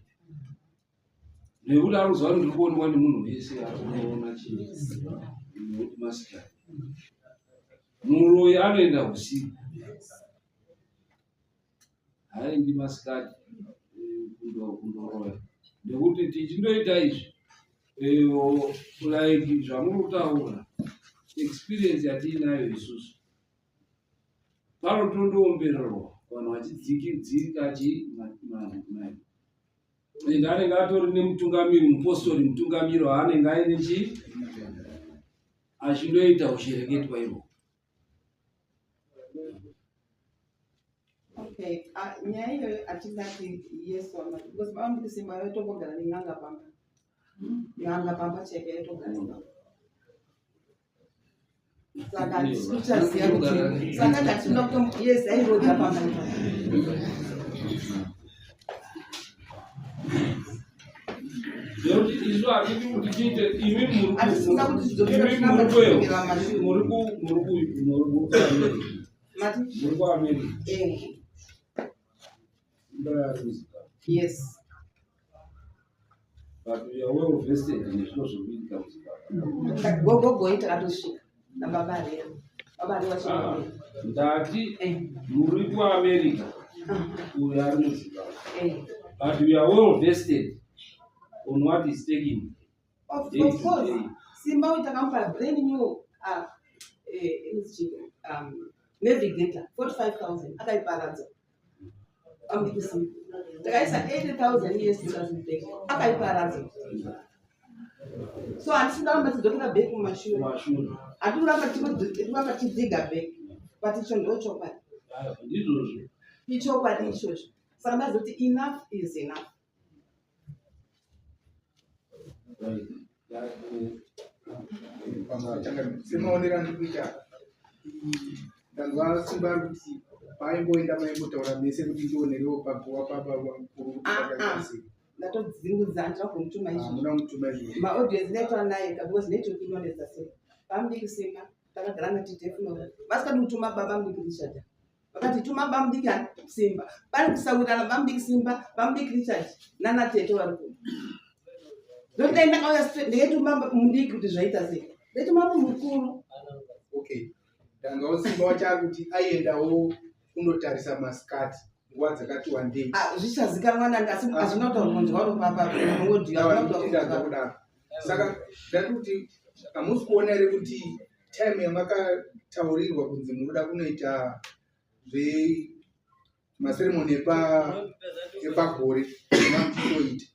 nekuti arikuziva kuti ndiri kuonekwa nemunhu wese ari kunoona chii, nekuti masikati. Muroyi anoenda usiku, haaendi masikati kundoroya, nekuti tichindoita izvi, like zvamuri kutaura, experience yatiinayo isusu, panotondoombererwa vanhu vachidzikidzika chi ende anenge atori nemutungamiri, mupostori mutungamiri waanenge aine chi achindoita ushereketwa ihwo. Okay, nyaya iyoyo hatingati yes or not, because vamwe Simba yotombogara nen'anga pamba, n'anga pamba chaipo yaitogara ipapo. Saka hatisi kuchaziva kuti, saka hatina kutombo, yes, airodza pamba ipapo. Nekuti isu hatidi kuti tiite imi muri Hatisina kuti tidzokere, imi tinamba muri kweyo tidzokera mumashure. Muri ku muri ku muri kuAmerica. Mati? Muri kuAmerica. Eh. Ndayaruziva. Yes. But we are well vested nezvino zviri kuitika muZimbabwe. Gogogoi takatosvika nababa Rea, baba Rea. Ah, Vachii? Ndati muri kuAmerica, uyo ari muZimbabwe, but we are well vested on what is taking day Of to course. day. Simba uyu takamupa brand new inonzi chii, Navigator, 45,000, akaiparadza. Amudiki Simba takaisa 80,000 years 2000 back, akaiparadza. So handisi kuramba tidzokera back mumashure. Mumashure. Hatiri kuramba tichidziga back, but icho ndo chokwadi. Ah, ndizvozvo. Ichokwadi ichocho. Saka ndazoti enough is enough. Right. Semaonero andiri kuita, ndanzwa Simba ari kuti paimboenda maimbotaura mese kuti ndionerewo paguva pababa mukuru kuti Ah, pakaita ah. sei. Ndatodzingudza handina kumutuma izvozvo. Hamuna kumutuma izvozvo. Maaudience ndaitaura naye because network inonetsa sei. Bamudiki Simba takagara natete Flora. Vasikadi kutuma baba mudiki Richard. Vakati tuma bamudiki Simba. Pane kusawirirana bamudiki Simba, bamudiki Richard nana tete vari kuno. Ndodai ndakauya straight ndikaituma mudiki kuti zvaita sei. Ndaituma munhu mukuru. Okay. Ndanga Simba wacho ari kuti aiendawo kunotarisa masikati nguva dzakati wandei. Ah, zvichazikanwa nani asi hazvina kutaura kunzwa rupapa audio hazvina kutaura kunzwa. Kudaro. Saka ndati kuti hamusi kuona here kuti time yamakataurirwa kunzi munoda kunoita zvemaseremoni epagore mamuchitoita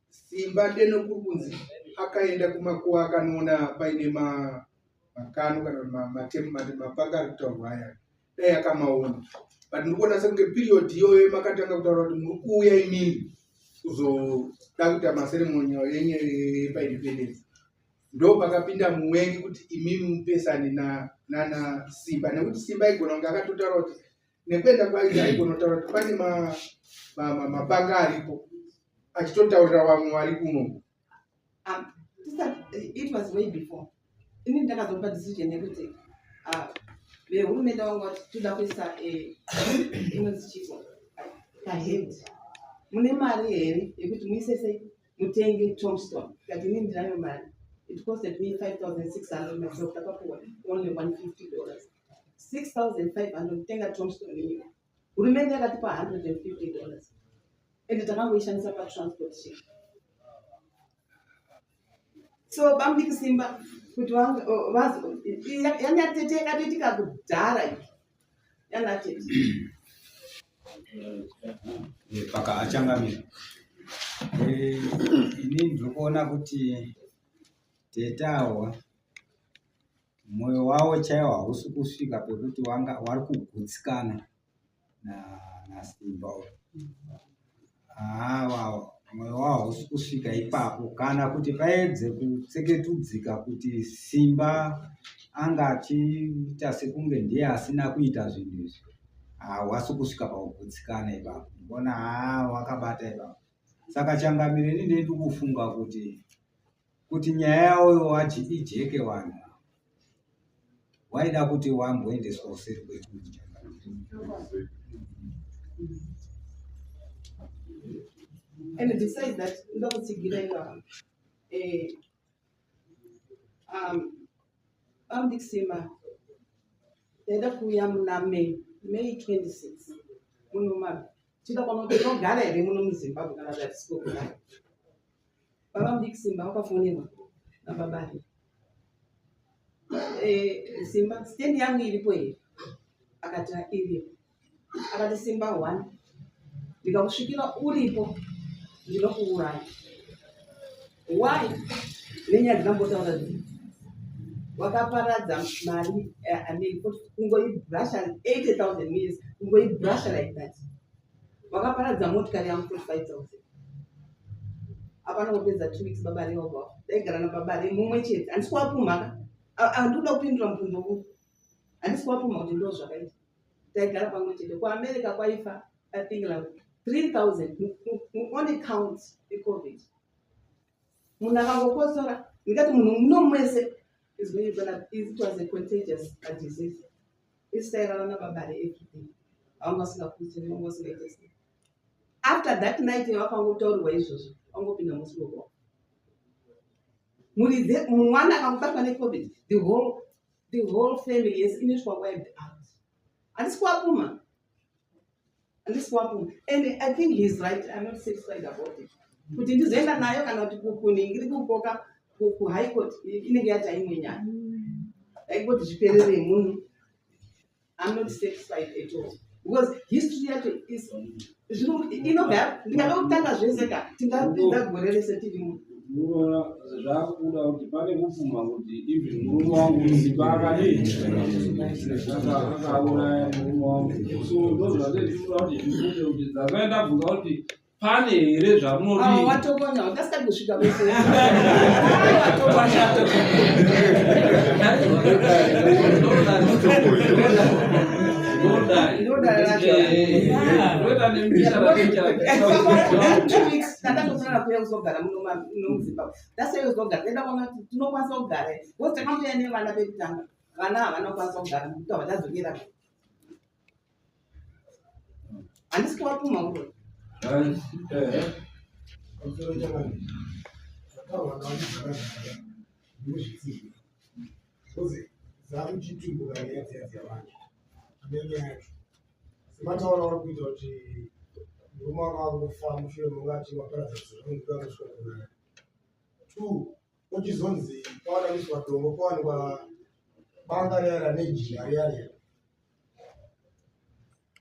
Simba deno kuri kunzi akaenda kumakuva akanoona paine makano kana matemu mapanga ari kutaurwa aya dai akamaona but ndiri kuona sekunge period iyoyo makatanga kutaura kuti muri kuuya imimi kuzoda kuita maseremoni enyu epaindependence ndo pakapinda muwengi kuti imimi mupesane nana Simba nekuti Simba aigona kunge akatotaura kuti nekuenda kwaita aigona kutaura kuti pane mapanga aripo achitotaurira vamwe vari kuno. It was way before ini ndakazopa decision yekuti vehurumende vangu vati toda kuisa inonzi chiko kahead mune mari here yekuti muise sei mutenge tombstone kati ini ndinayo mari. It costed me 5600 myself. Takapuwa only $150, 6500 kutenga tombstone iyo. Hurumende yakatipa $150 ende takangoishandisa patransport chete. So bamudiki Simba kuti yanatete yakatoitika kudhara iyi yanatete. Paka achangamira, ini ndiri kuona kuti tete awa mwoyo wavo chaiwo hausi kusvika pekuti wanga wari kugutsikana naSimba uyu. Haa, mwoyo wavo hausi kusvika ipapo kana kuti paedze kutseketudzika kuti Simba anga achiita sekunge ndiye asina kuita zvinhu izvi. Hawasi kusvika pakugutsikana ipapo. Ndikuona haa wakabata ipapo. Saka changamire, ini ndiri kufunga kuti nyaya yavo wachi ijeke, vanhu waida kuti wamboendeswa kuseri kwechinhu. Changamire. And besides that, ndoda kutsigira ipapo. Bamudiki Simba taida kuuya muna May 26 muno mabi tida kuona kuti tinogara here muno muZimbabwe kana kuti hatisiko kugara. Baba mudiki Simba wakafonerwa nababa Simba, stand yangu iripo here? Akati iripo. Akati Simba, one, ndikakusvikira uripo ndinokuuraya. Why? Nenyaya dzinambotaura dzi wakaparadza mari, I mean, kungoibrasha 80,000 years, kungoibrasha like that. Wakaparadza motikari yangu 45,000. Hapana kupedza 2 weeks baba rewabva daigara nababa re mumwe chete. Handisi kuwapumhaka, handikuda kupindura mubvunzo uyu. Handisi kuwapumha kuti ndo zvakaita. Taigara pamwe chete. KuAmerica kwaifa I think like 3000 only count iCOVID. Munhu akangokosora ndikati munhu muno mwese is going gonna, it was a contagious disease. Isitairana nababa re everything, vanga vasingakutsiri, vanga vasingaite sei. After that night vakangotaurirwa izvozvo, vangopinda musiroko muridze. Mwana akangobatwa neCOVID, the whole family yes inoitwa wiped out. Handisi kuwapuma, handisi kuwapuma. And I think he is right. I'm not satisfied about it kuti ndizoenda nayo kana kuti kuningiri kukoka kuHigh Court inenge yaita imwe nyaya aingoti zviperere munhu. I'm not satisfied at all because history yacho is inobva ndingada kutanga zvese ka tingapedza gore rese tirimo. Unoona zvakubuda kuti pane kupfuma kuti even murume wangu Simba akadii akauraya murume wangu. So ndozvatinoda kuti zvibude kuti dzakaenda bvunza kuti pane here zvamunodii. Watokona ungasati kusvika kwese. Ndodare racho. Tandatofanira kuuya kuzogara muno muZimbabwe. Tasei kuzogara taida kuona kuti tinokwanisa kugara here because takambouya nevana vekutanga vana havana kukwanisa kugara nekuti havachadzokera. Handisi kuvapumha uro. Dzakuchitumbuka nyaya dziya dzevanhu nenyaya yacho semataura vari kuita kuti murume wanga wakufa mushure mungati waparadza zvinonzi kusvika kunaya two ochizonzi pawanamiswa dombo pawanikwa banga riya rane jira riya riya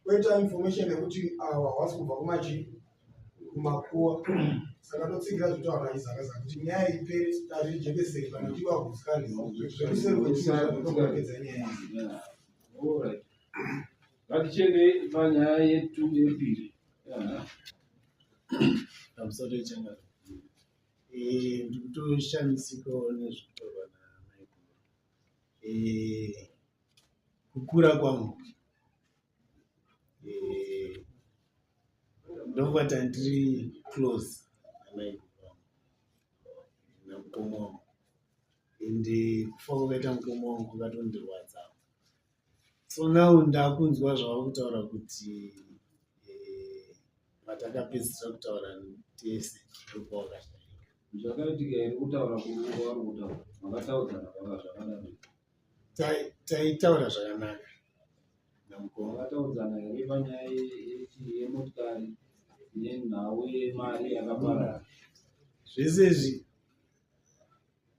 koita information yekuti awa hawasi kubva kumachi kumakuwa saka totsigira zvitaura izakaza kuti nyaya ipere tazvijekesei kana kuti vagutsikane zvekuseri kwetinogorekedza nyaya iyi. Alright. Ngatichiendei panyaya yetu yepiri. Pamusoro yechangano ndikutoshamisikawo nezvinotaurwa namaiguru. Kukura kwangu ndokubata ndiri close namaiguru vangu namukoma wangu ende kufa kwakaita mukoma wangu kwakatondirwadza. So now ndakunzwa zvavari kutaura kuti patakapedzisira kutaura tese ndopawakashaika. Zvakaitika here kutaura kwavari kutaura? Makataudzana panga zvakanaka? Taitaura zvakanaka namukoma. Makataudzana here panyaya yemotikari nenhau yemari yakaparara? Zvese izvi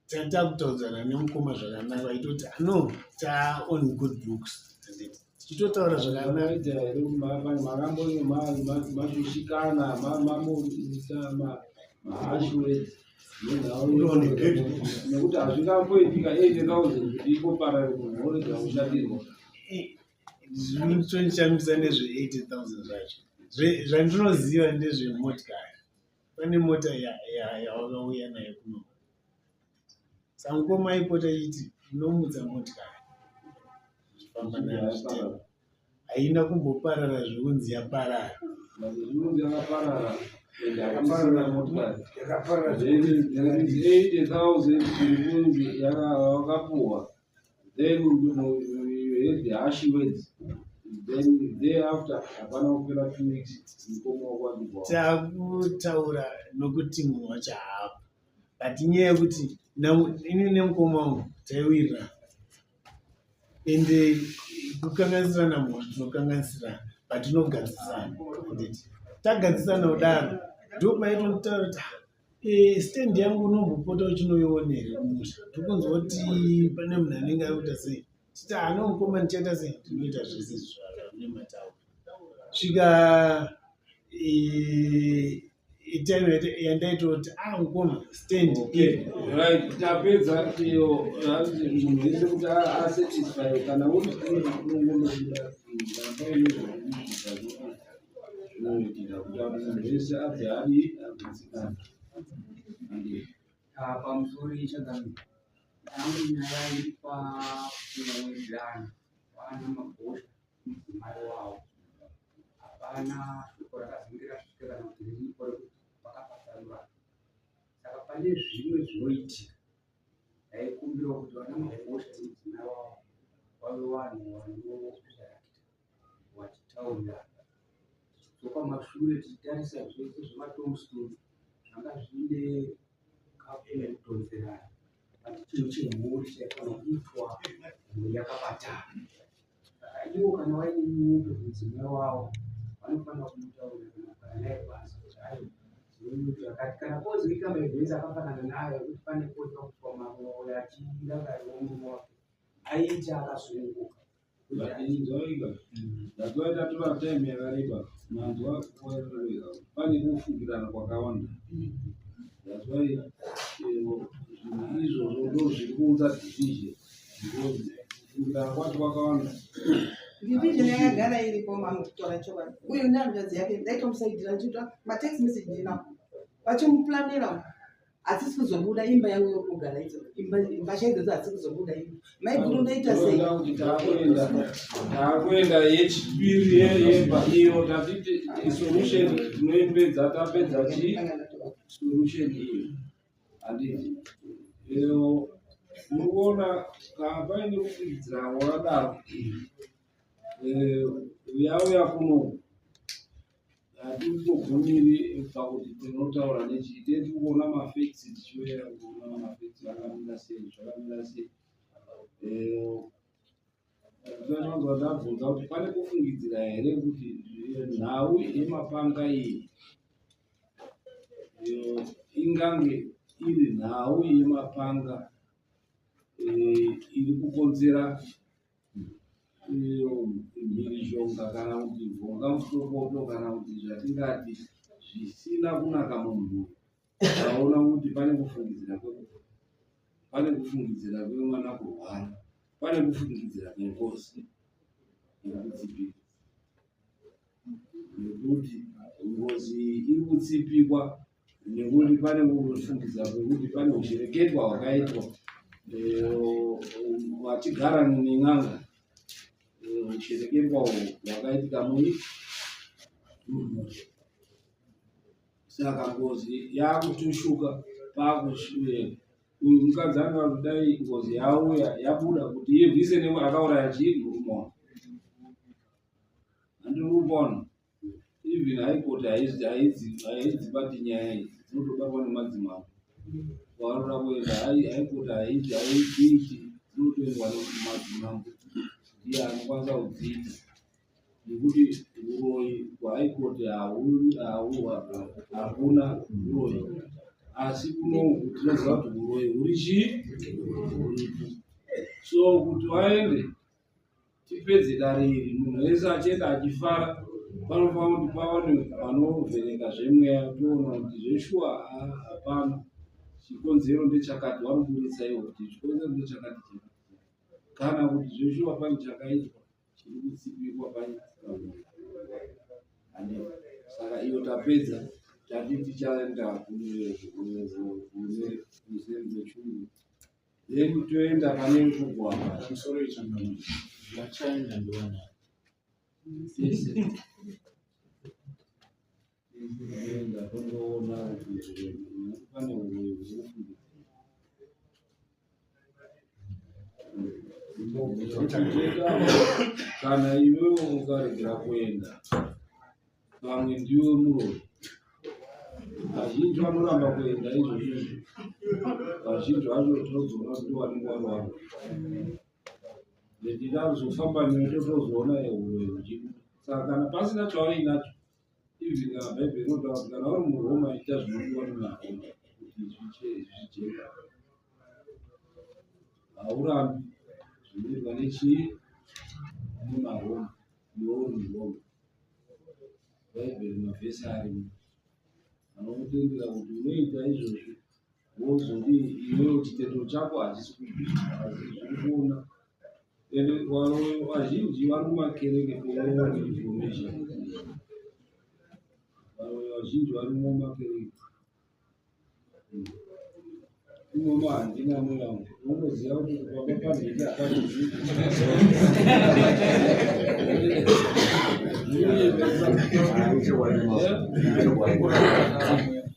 tatakutaudzana nemukoma zvakanaka vaitoti no ta on good books tichitotaura zvakanaka. Here makambonge mashushikana mamoita maharsh words nenhau nekuti hazvingamboitika 80,000 kuti ingoparare munhu worega kushatirwa. Zvinotondishamisa ndezve 80,000 zvacho. Zvandinoziva ndezvemotikari. Pane mota yawakauya nayo kuno. Saka mukoma aipota achiti unomutsa motikari zvichifamba nayo zvitema. Haina kumboparara zvekunzi yaparara. Zvekunzi yakaparara ende hakusina motikari. Then 80,000 iri kunzi yakapuhwa. Then you heard the harsh words. Then thereafter hapana kupera 2 weeks mukoma wako achibva. Takutaura nokuti munhu wacho haapo. But inyaya yekuti ini nemukoma wangu taiwirirana. Ende kukanganisirana mhosva tinokanganisirana but tinogadzisana. Handiti tagadzisana kudaro ndopaitotaura kuti stand yangu unombopota uchinoiona here kumusha. Ndokunzwa kuti pane munhu anenge ari kuita sei. Titi ano mukoma ndichaita sei ndinoita zvese zvamataura. Svika time yandaitoti mukoma stand. Okay. Right, tapedza iyo munhu wese kuti asatisfy kana uri unongonobuda kana paine zvekuita zvinoitika kuti munhu wese abve adi agutsikana. Pamusoro ichagami yangu nyaya iri pakuwirirana vana magosha mudzimai wavo. Hapana shoko rakazenge rasvika kana kuti riripo rekuti vakapatsanurana. Saka pane zvimwe zvinoitika ndaikumbirawo kuti vana magosha nemudzimai wavo vave vanhu vanointerakta vachitaurirana. Tichidzoka mashure tichitarisa zvese zvematombstone zvanga zviine kakudhonzerana but chinhu chemhuri chaifanira kuitwa mhuri yakabatana. Saka ivo kana vaine nyundo mudzimai wavo vanofanira kumutaurira kana kugara naye pasi kuti aiwa ndine zvakati. Kana pozoita maevents akafanana nayo ekuti pane poitwa kuitwa maroora achirangarirawo murume wake aiita akasununguka. Inzwaika ndazwa tatora time yakareba manzwa pane kufungirana kwakawanda. That's why zvinhu izvozvo ndo zviri kuunza division because kufungirana kwacho kwakawanda. Division yakagara iripo mamu kutaura chokwadi. Uyu nehanzvadzi yake ndaitomusaidhira ndichiita matext message ndinawo vachimuplanira. Hadzisi kuzobuda imba yangu yokugara idzo mbatya idzodzo hadzisi kuzobuda imba. Maiguru ndoita sei? Kuti taakuenda taakuenda yechipiri yemba iyo tati solution tinoipedza tapedza chi solution iyo handiti iyo munoona kana paine kufungidzira wakadaro uyauya kuno Hatingogumiri pakuti tinotaura nechii tee tiri kuona mafacts tichiuya kuona mafacts akamira sei zvakamira sei tinowanzwa tabvunza kuti pane kufungidzira here kuti nhau yemapanga iyi ingange iri nhau yemapanga iri kukonzera mhirizhonga kana kuti mvonga musokoto kana kuti zvatingati zvisina kunaka mumhuri taona kuti pane kufungidzira kwekufa pane kufungidzira kwemwana kurwara pane kufungidzira kwengozi yekutsipika nekuti ngozi iri kutsipikwa nekuti pane kufungidzira kwekuti pane ushereketwa hwakaitwa vachigara nen'anga ushereketwa uhwu hwakaitika mui saka ngozi yakutushuka pakusvira uyu mukadzi anga kudai ngozi yauya yabuda kuti irwise newe akauraya chii murume wake handiri kupona even high court haidzibati nyaya idzi dzinotobatwa nemadzimambo kwavanoda kuenda high court haidziiti dzinotoendwa nemadzimambo ndiye anokwanisa kudziita nekuti uroyi kuhigh court hakuna uroyi asi kunoku tinoziva kuti uroyi huri chii huripo so kuti vaende tipedze dare iri munhu wese achienda achifara panofanira kuti pawane vanovheneka zvemweya toona kuti zveshuwa hapana chikonzero ndechakati vanoburitsa ivo kuti chikonzero ndechakati chakati kana kuti zveshuwa pane chakaitwa chiri kutsipikwa pamunhu ande saka iyo tapedza tati tichaenda kune kuseri kwechungu then toenda pane mfugo apa pamusoro yechangamire vachaenda ndiwana tese toenda tondoona kuti pane uroyi huri kufungidzira kana iwewe ukaregera kuenda Vamwe ndiwe muroyi. Vazhinji vanoramba kuenda izvozvo izvo. Vazhinji vacho tinozoona kuti ndivanenge vari vanhu. Ndikazofamba newe totozoona huroyi huchibuda. Saka kana pasina chauinacho, even kana Bhaibheri rinotaura kuti kana uri muRoma ita zvinodiwa nemaroma kuti zvijeke. Haurambi zvinoitwa nechii? NemaRoma. Iwe uri muRoma. Bhaibheri mavhesi arimo anokutendera kuti unoita izvozvo wozodii iwewe chitendero chako hachisi kubvira asi zviri kuona ende vazhinji vari mumakereke kuona information vazhinji vari mumakereke Imomo handina muyangu. Unoziva kuti pamba panhiki hapachizii.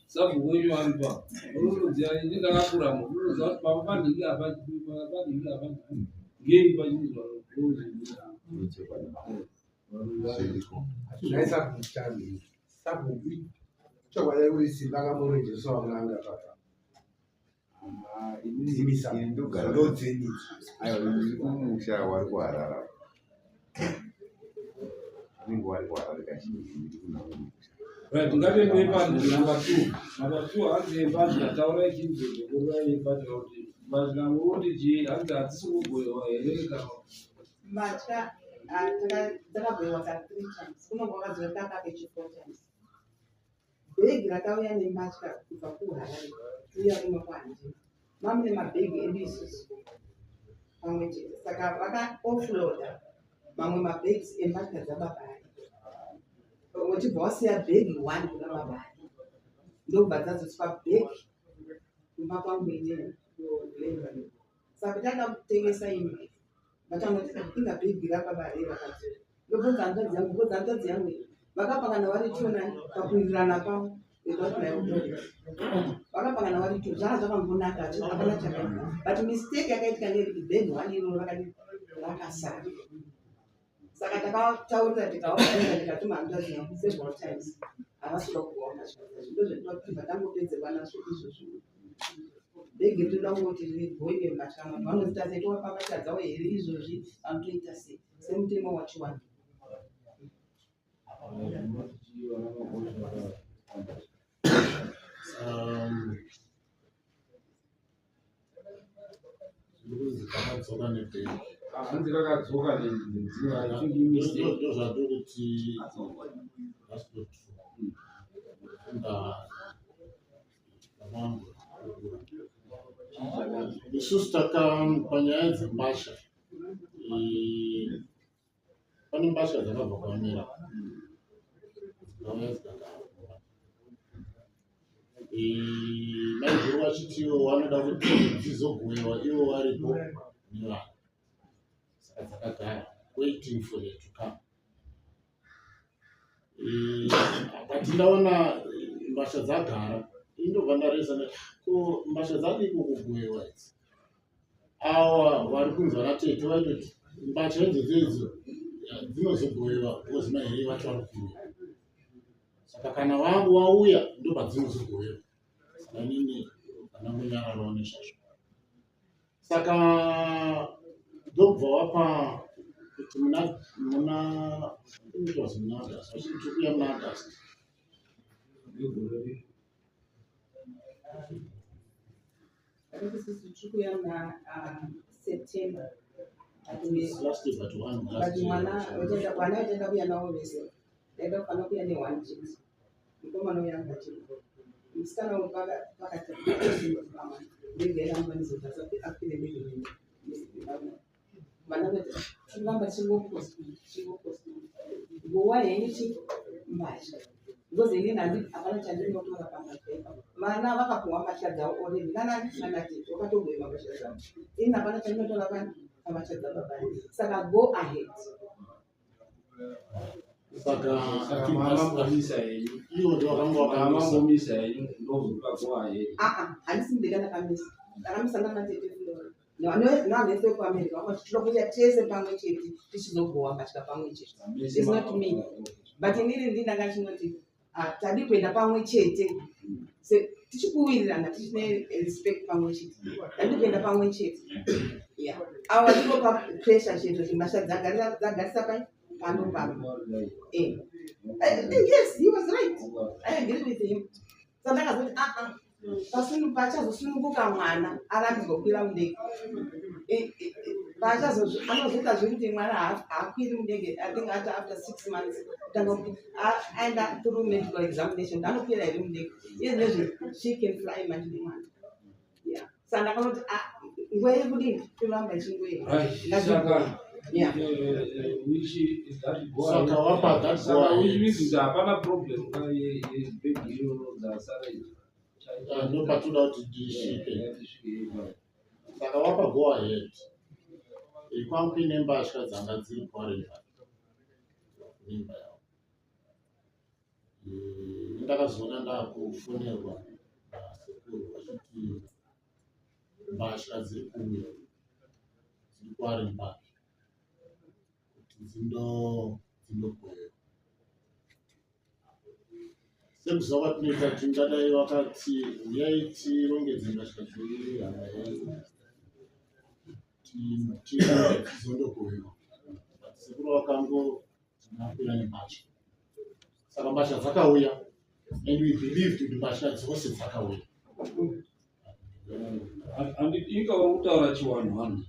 Sabhuku wenyu aripa. Unoziva ini ndakakura mu. Unoziva kuti pamba panhiki hapachizii panhiki hapachizii. Ngei pachinzwa Sabhuku chokwadi kuti simba akamurejeso wamanga papa. Dzimisa ndodzenyi. Aiwa ndiri kumusha wari kuharara. Unenge wari kuharare kazhinji ndiri kunavo musha. Right, ngatiendei pa number 2. Number 2 hanzi yembatya taurai chinzvozvokurai yembatya kuti mbatya muruti chii hanzi hadzisi kugoyewa here kana Mbatya ah, dzakagoyewa ka three times kunonga wakadzoka kakakechi four times. Bhegi rakauya nembatya kubva kuHarare kuuya kuno kwaHandima mamune mabhegi edu isusu pamwe chete saka vaka offloada mamwe mabags embatya dzababa ake vachibva wasiya bhegi one kuna baba ake ndokubva dzadzoswa bhegi. kumba kwangu inini kuGlenvale. Saka tada kutengesa imba, vatanoti inga bhegi rababa rei vakadzora. Ndobvunza hanzvadzi yangu, because hanzvadzi yangu iyi vakapangana vari two nani pakuwirirana pavo without my authority. Vakapangana vari two, zvanga zvakangonaka, hapana chakaipa. But mistake yakaitika ndeyekuti bhegi one iroro rakadii rakasara. Saka takataurira tikavaudza tikatuma hanzvadzi yangu several times havasi kuda kupuwa mashoko. Ndozvendinoda kuti tangopedzerwa nazvo izvozvo. Bhegi rinoda kungoti rigoiwe mbatya vanhu vanoziita sei tovapa mbatya dzavo here izvozvi vanotoita sei semutemo wachiwani. Zvirikunzi kakadzoka nebhegi. Hanzi kakadzoka nenzira I think imistake. Ndozvatiri kuti that's not true. Funda vangu. Isusu taka panyaya dzembatya eh, pane mbatya dzakabva kuAmerica dzikauya dzikagara maiguru vachitiwo vanoda kuti dzizogovewa ivo varipo nevana saka dzakagara waiting for her to come but ndaona mbatya dzagara indobva ndareza ko mbatya dzadiko kugovewa idzi awa vari kunzi vana tete vaitoti mbatya idzodzo idzo dzinozogovewa because mahere vacho vari kuuya saka kana vangu vauya ndopadzinozogovewa saka inini pandangonyararawo nezvazvo saka ndobva wapa kuti muna muna it was muna August vachiti tiri kuuya muna August Isusu tiri kuuya muna September. Last year, but one But last year. mwana vana vachaenda kuuya navo vese ndaida kufanira kuuya neone chete mukomana uya anga achiripo musikana uyu pakati ndege yaramba ndizobvasa akwire ndege vana vati tiramba tichingopostpone tichingopostpone nguva henyu chi mbatya because inini handi hapana chandinotora pambatya ipapo vana vakapuhwa mbatya dzavo already nana nana tete vakatogoima mbatya dzavo ini hapana chandinotora pani pambatya dzababa saka go ahead saka Saka mavambomisa henyu. ivo ndo vakanga vakamisa Mavambomisa henyu ndozopa go ahead. aa handisi ndega ndakamisa ndakamisa nanatete Flora nevanhu vese vekuAmerica vakati tinoda kuita tese pamwe chete tichizogowa mbatya pamwe chete. It's not me. But inini ndini ndanga chinoti ah, tadi kuenda pamwe chete tichikuwirirana tichine respect pamwe chete tadi kuenda pamwe chete yeah avo vachitopa pressure chete kuti mbatya dzagarisa pai pano pano eh. Yes he was right I agree with him saka ndakazoti ah ah pachazosununguka mwana arambidzwa kukwira mundege anozoita zvekuti mwana haakwiri mundege I think ati after 6 months kutanga aenda through medical examination anokwira here mundege iye nezve she can fly manje nemwana yeah saka ndakanoti ah, nguva yekudini kuramba ichingoenda Saka Yeah. which is that go Saka ahead. wapa that go Saka which ahead. means kuti hapana problem ka yebhegi iroro dzasara idzi. Ah, ndopatoda kuti tisvike Tisvike ipapo. saka wapa go ahead kwangu kuine mbatya dzanga dziri kuwareva nemba yavo ndakazoona ndakufonerwa nasekuru vachiti mbatya dziri kuuya dziri kuWarren Park kuti dzindogoverwa sekuziva kwatinoita tingadai vakati uyai tirongedze mbatya dzehama yedu tizondogoverwa but sekuru vakango tinakuya nembatya saka mbatya dzakauya and we believed kuti mbatya dzose dzakauya Inga uri kutaura chiwanhu vanhu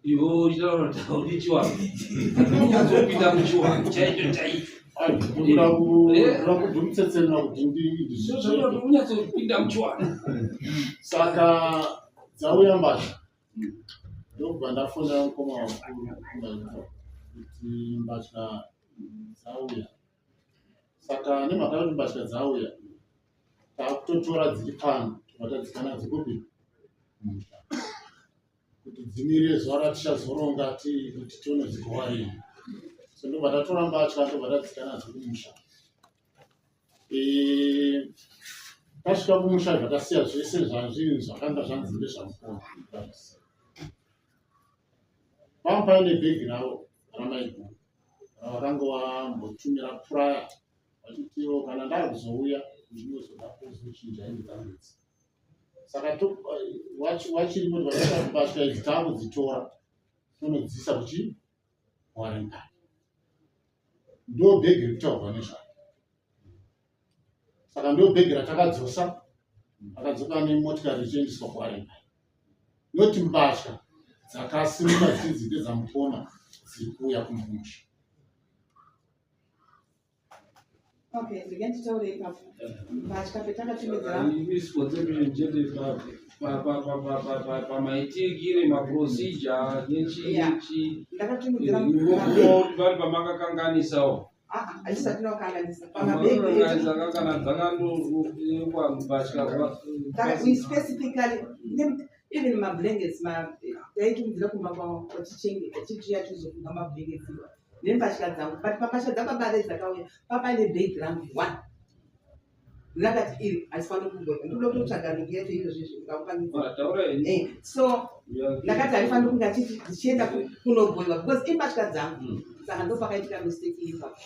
iwe uchitaura tauri chiwanhu unyatsopinda muchiwanhu chaicho chaicho ndoda kudhumutsetsenera kuti ndozvandoti unyatsopinda muchiwanhu saka dzauya mbatya ndobva ndafonera mukoma wakuru kumbaita kuti mbatya dzauya saka nemhaka yekuti mbatya dzauya takutotora dziri pano Vatadzika nadzo kupi? Kumusha. Kuti dzimirire zuva ratichazoronga kuti tionodzigowa rini. So ndobva tatora mbatya ndobva tadzika nadzo kumusha. Eh, tasvika kumusha zvakasiya zvese zvazvinhu zvakanga zvanzi ndezvamukoma. Panga paine bhegi ravo ramaiguru ravakanga vambotumira prior vachitiwo kana ndakuzouya ndinozoda kuzochinja hembe dzangu idzi. Saka wachirimo vakaita mbatya idzi taakudzitora tonodziisa kuchi Warren Park. Ndo bhegi riri kutaurwa nezvaro. Saka ndo bhegi ratakadzosa akadzoka nemotikari richiendeswa kuWarren Park. Not mbatya dzakasimuka dzidzi ndedzamukoma dziri kuuya kumusha. Okay, ndinge nditaure ipapo. Mbatya petakatumidza. Misconception chete pamaitikire maprocedure nechi nechi. Ndakatumidzira vari pamakakanganisawo. Ah, haisati ndakanganisa. Pamabhegi. Kana dzakandokwa mbatya. We specifically even mablankets taitumidzira kumba kwavo vachichengeta chichiya chizofunga mablankets iwa. Nembatya dzangu but pambatya dzababa ve dzakauya papaine bag rangu one ndakati iri haifaniri kugoka ndikuda kutotsvaga nduku yacho iyo zvezvi ndikakupanidza eh, so ndakati haifaniri kunge achiti ndichienda kunogoiwa because imbatya dzangu hmm. saka ndo pakaitika mistake ipapo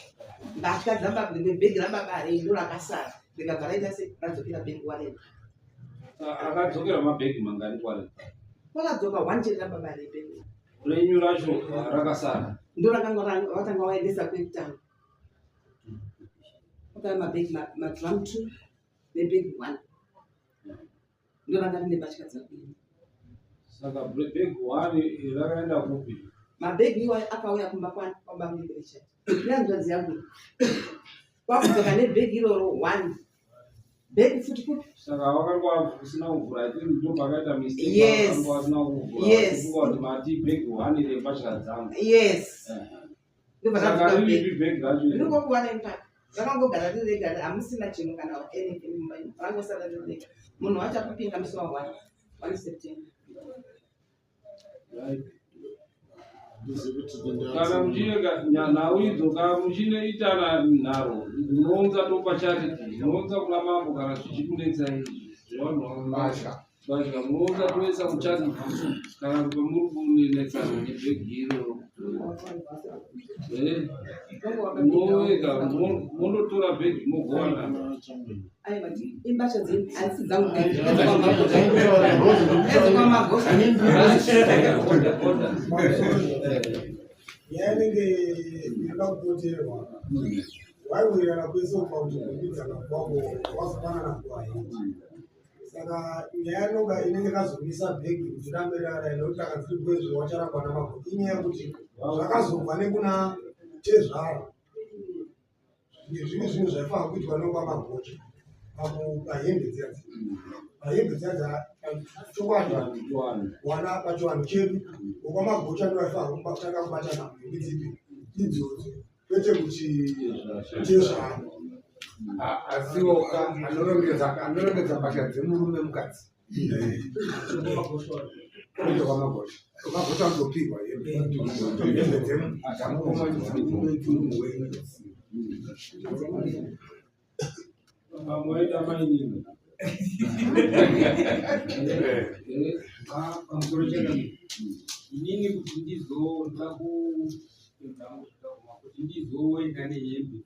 mbatya dzababa bhegi rababa rei ndo rakasara rikabva raita se radzokera bhegi warena akadzokera mabhegi mangani kwarena kwakadzoka one chete rababa rei bhegi Renyu racho rakasara. Ndo rakanga vatanga waendesa kwekutanga. Pakava mabhegi madrum two nebhegi one. Ndo ranga rine mbatya dzako. Saka bhegi one rakaenda kupi? Mabhegi iwayo akauya kumba kwabamudiki Richard. Nehanzvadzi yangu. Kwakudzoka nebhegi iroro one. Bhegi futi kupi? Saka wakanga usina kuvhura I think ndo pakaita mistake. Yes. Wakanga wasina kuvhura. Yes. Wachifunga kuti mati bhegi one rembatya dzangu. Yes. Eh. Ndobva Saka ndadzoka riri bhegi. bhegi racho. Riri kokuwana ipapo. Rakangogara riri rega hamusina chinhu kana anything mumba imo. Rangosara riri rega. Munhu wacho akupinda musi wa 1. 1 September. Kana muchinega nhau idzo kana muchinoitana nharo munounza topa charity munounza kuna mambo kana zvichikunetsai zvevanhu Mbatya. mbatya munounza toisa kucharity kana pamuri kunetsana nebhegi iroro Eh, munowega mondotora bhegi mogowana Aiwa, imbatya dzenyu hadzisi dzangu ndedzekwamagosha. Nyaya inenge inoda kupoterwa waiwirirana kwese kubva kuti nhumbi dzakabva ko wazopanana nguva hii saka nyaya inonga inenge yakazomisa bhegi kuti rambe rara nekuti akanzi kwezvo wacharambwa namagoti inyaya yekuti zvakazobva nekuna tezvara Zvimwe zvinhu zvaifanira kuitwa nokwamagocha pahembe dziya pahembe dziya chokwadi wana pachivanhu chedu vokwamagocha ndo vaifanira kutanga kubatana hembe dzipi idzodzo kwete kuti tezvaro asiwo anorongedza mbatya dzemurume mukadzi Kuenda kwamagosha. Kwamagosha anotopihwa hembe. Hembe dzemukoma dzemurume wenyu. Pamoenda mainini. Pamusoro chakadii? Inini kuti ndizoda kupedza kuti ndizoenda nehembe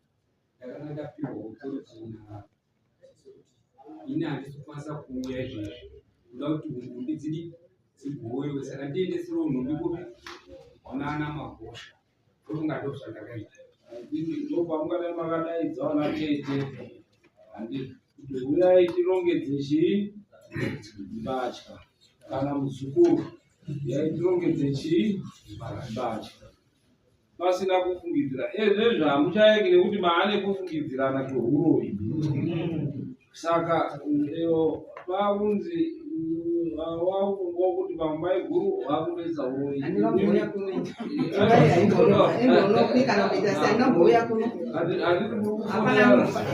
ndakanga ndapihwa authority na ini handisi kukwanisa kuuya izvezvi kuda kuti nhumbi dzidi dzigowewe saka ndiendeserewo nhumbi kupi kunaana magosha ndokunga ndo zvandakaita ndopamungadai makadaidza vana tete handiti kuti huyai tirongedze chii mbatya kana muzukuru huyai tirongedze chii mbatya pasina kufungidzira ezvezvo hamuchaeki nekuti maane kufungidzirana kwehuroyi saka iyo pakunzi wakufungawo kuti pamwe maiguru wakunetsa huroyi handiti muri kufonera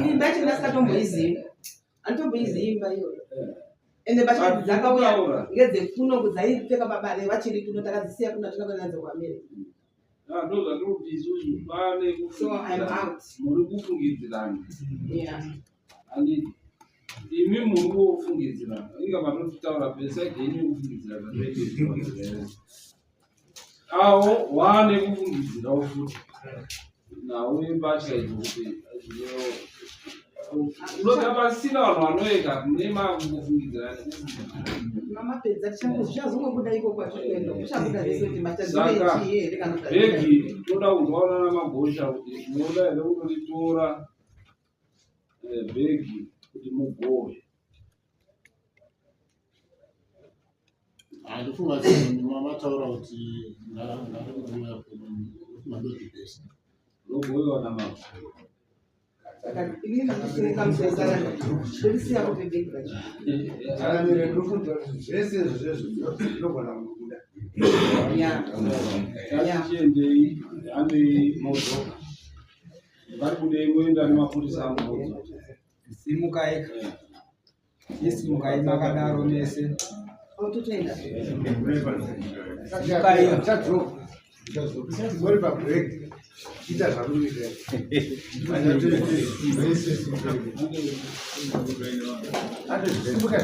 imba yacho ndasikatomboizivi anditomboizivi imba iyoyo eh. Ende mbatya idzi dzakauya ngedzekuno dzaipfeka baba ne vachiri kuno takadzisiya kuno hatina kuenda nadzo kuAmerica. Ah, ndozvatiri kuti isusu pane So I'm out. muri kufungidzirana. Yeah. Handiti imi muri kufungidzirana inga matotaura pesaidi yenyu yekufungidzira zvatoita avo wane kufungidzirawo futi nhau yembatya idzo kuti unoga pasina vanhu vanoenda nemakungofungidzira Mamapedza tichazongobuda iko kwatikuenda kuchabuda zvese kuti mbatya saka dzine chii here kana kuti bhegi toda kunzwaona namagosha kuti munoda here kundoritora eh, bhegi kuti mugove Handifunga kuti mataura kuti ngarikuuya kuno the best. Rogovewa namambo. Saka inini ndisimuka musesana ndorisiya kupe bhegi racho. Saka mire ndinofunga kuti zvese izvo zvezvo zvinogona kubuda. Ngatichiendei, handei modzoka. Ngatibudei moenda nemapurisa amodzoka. Simukai. Isimukai makadaro mese. Totoenda. Simukai. Chadzoka. Muri pabreak. Ita zvamunoita. Simuka.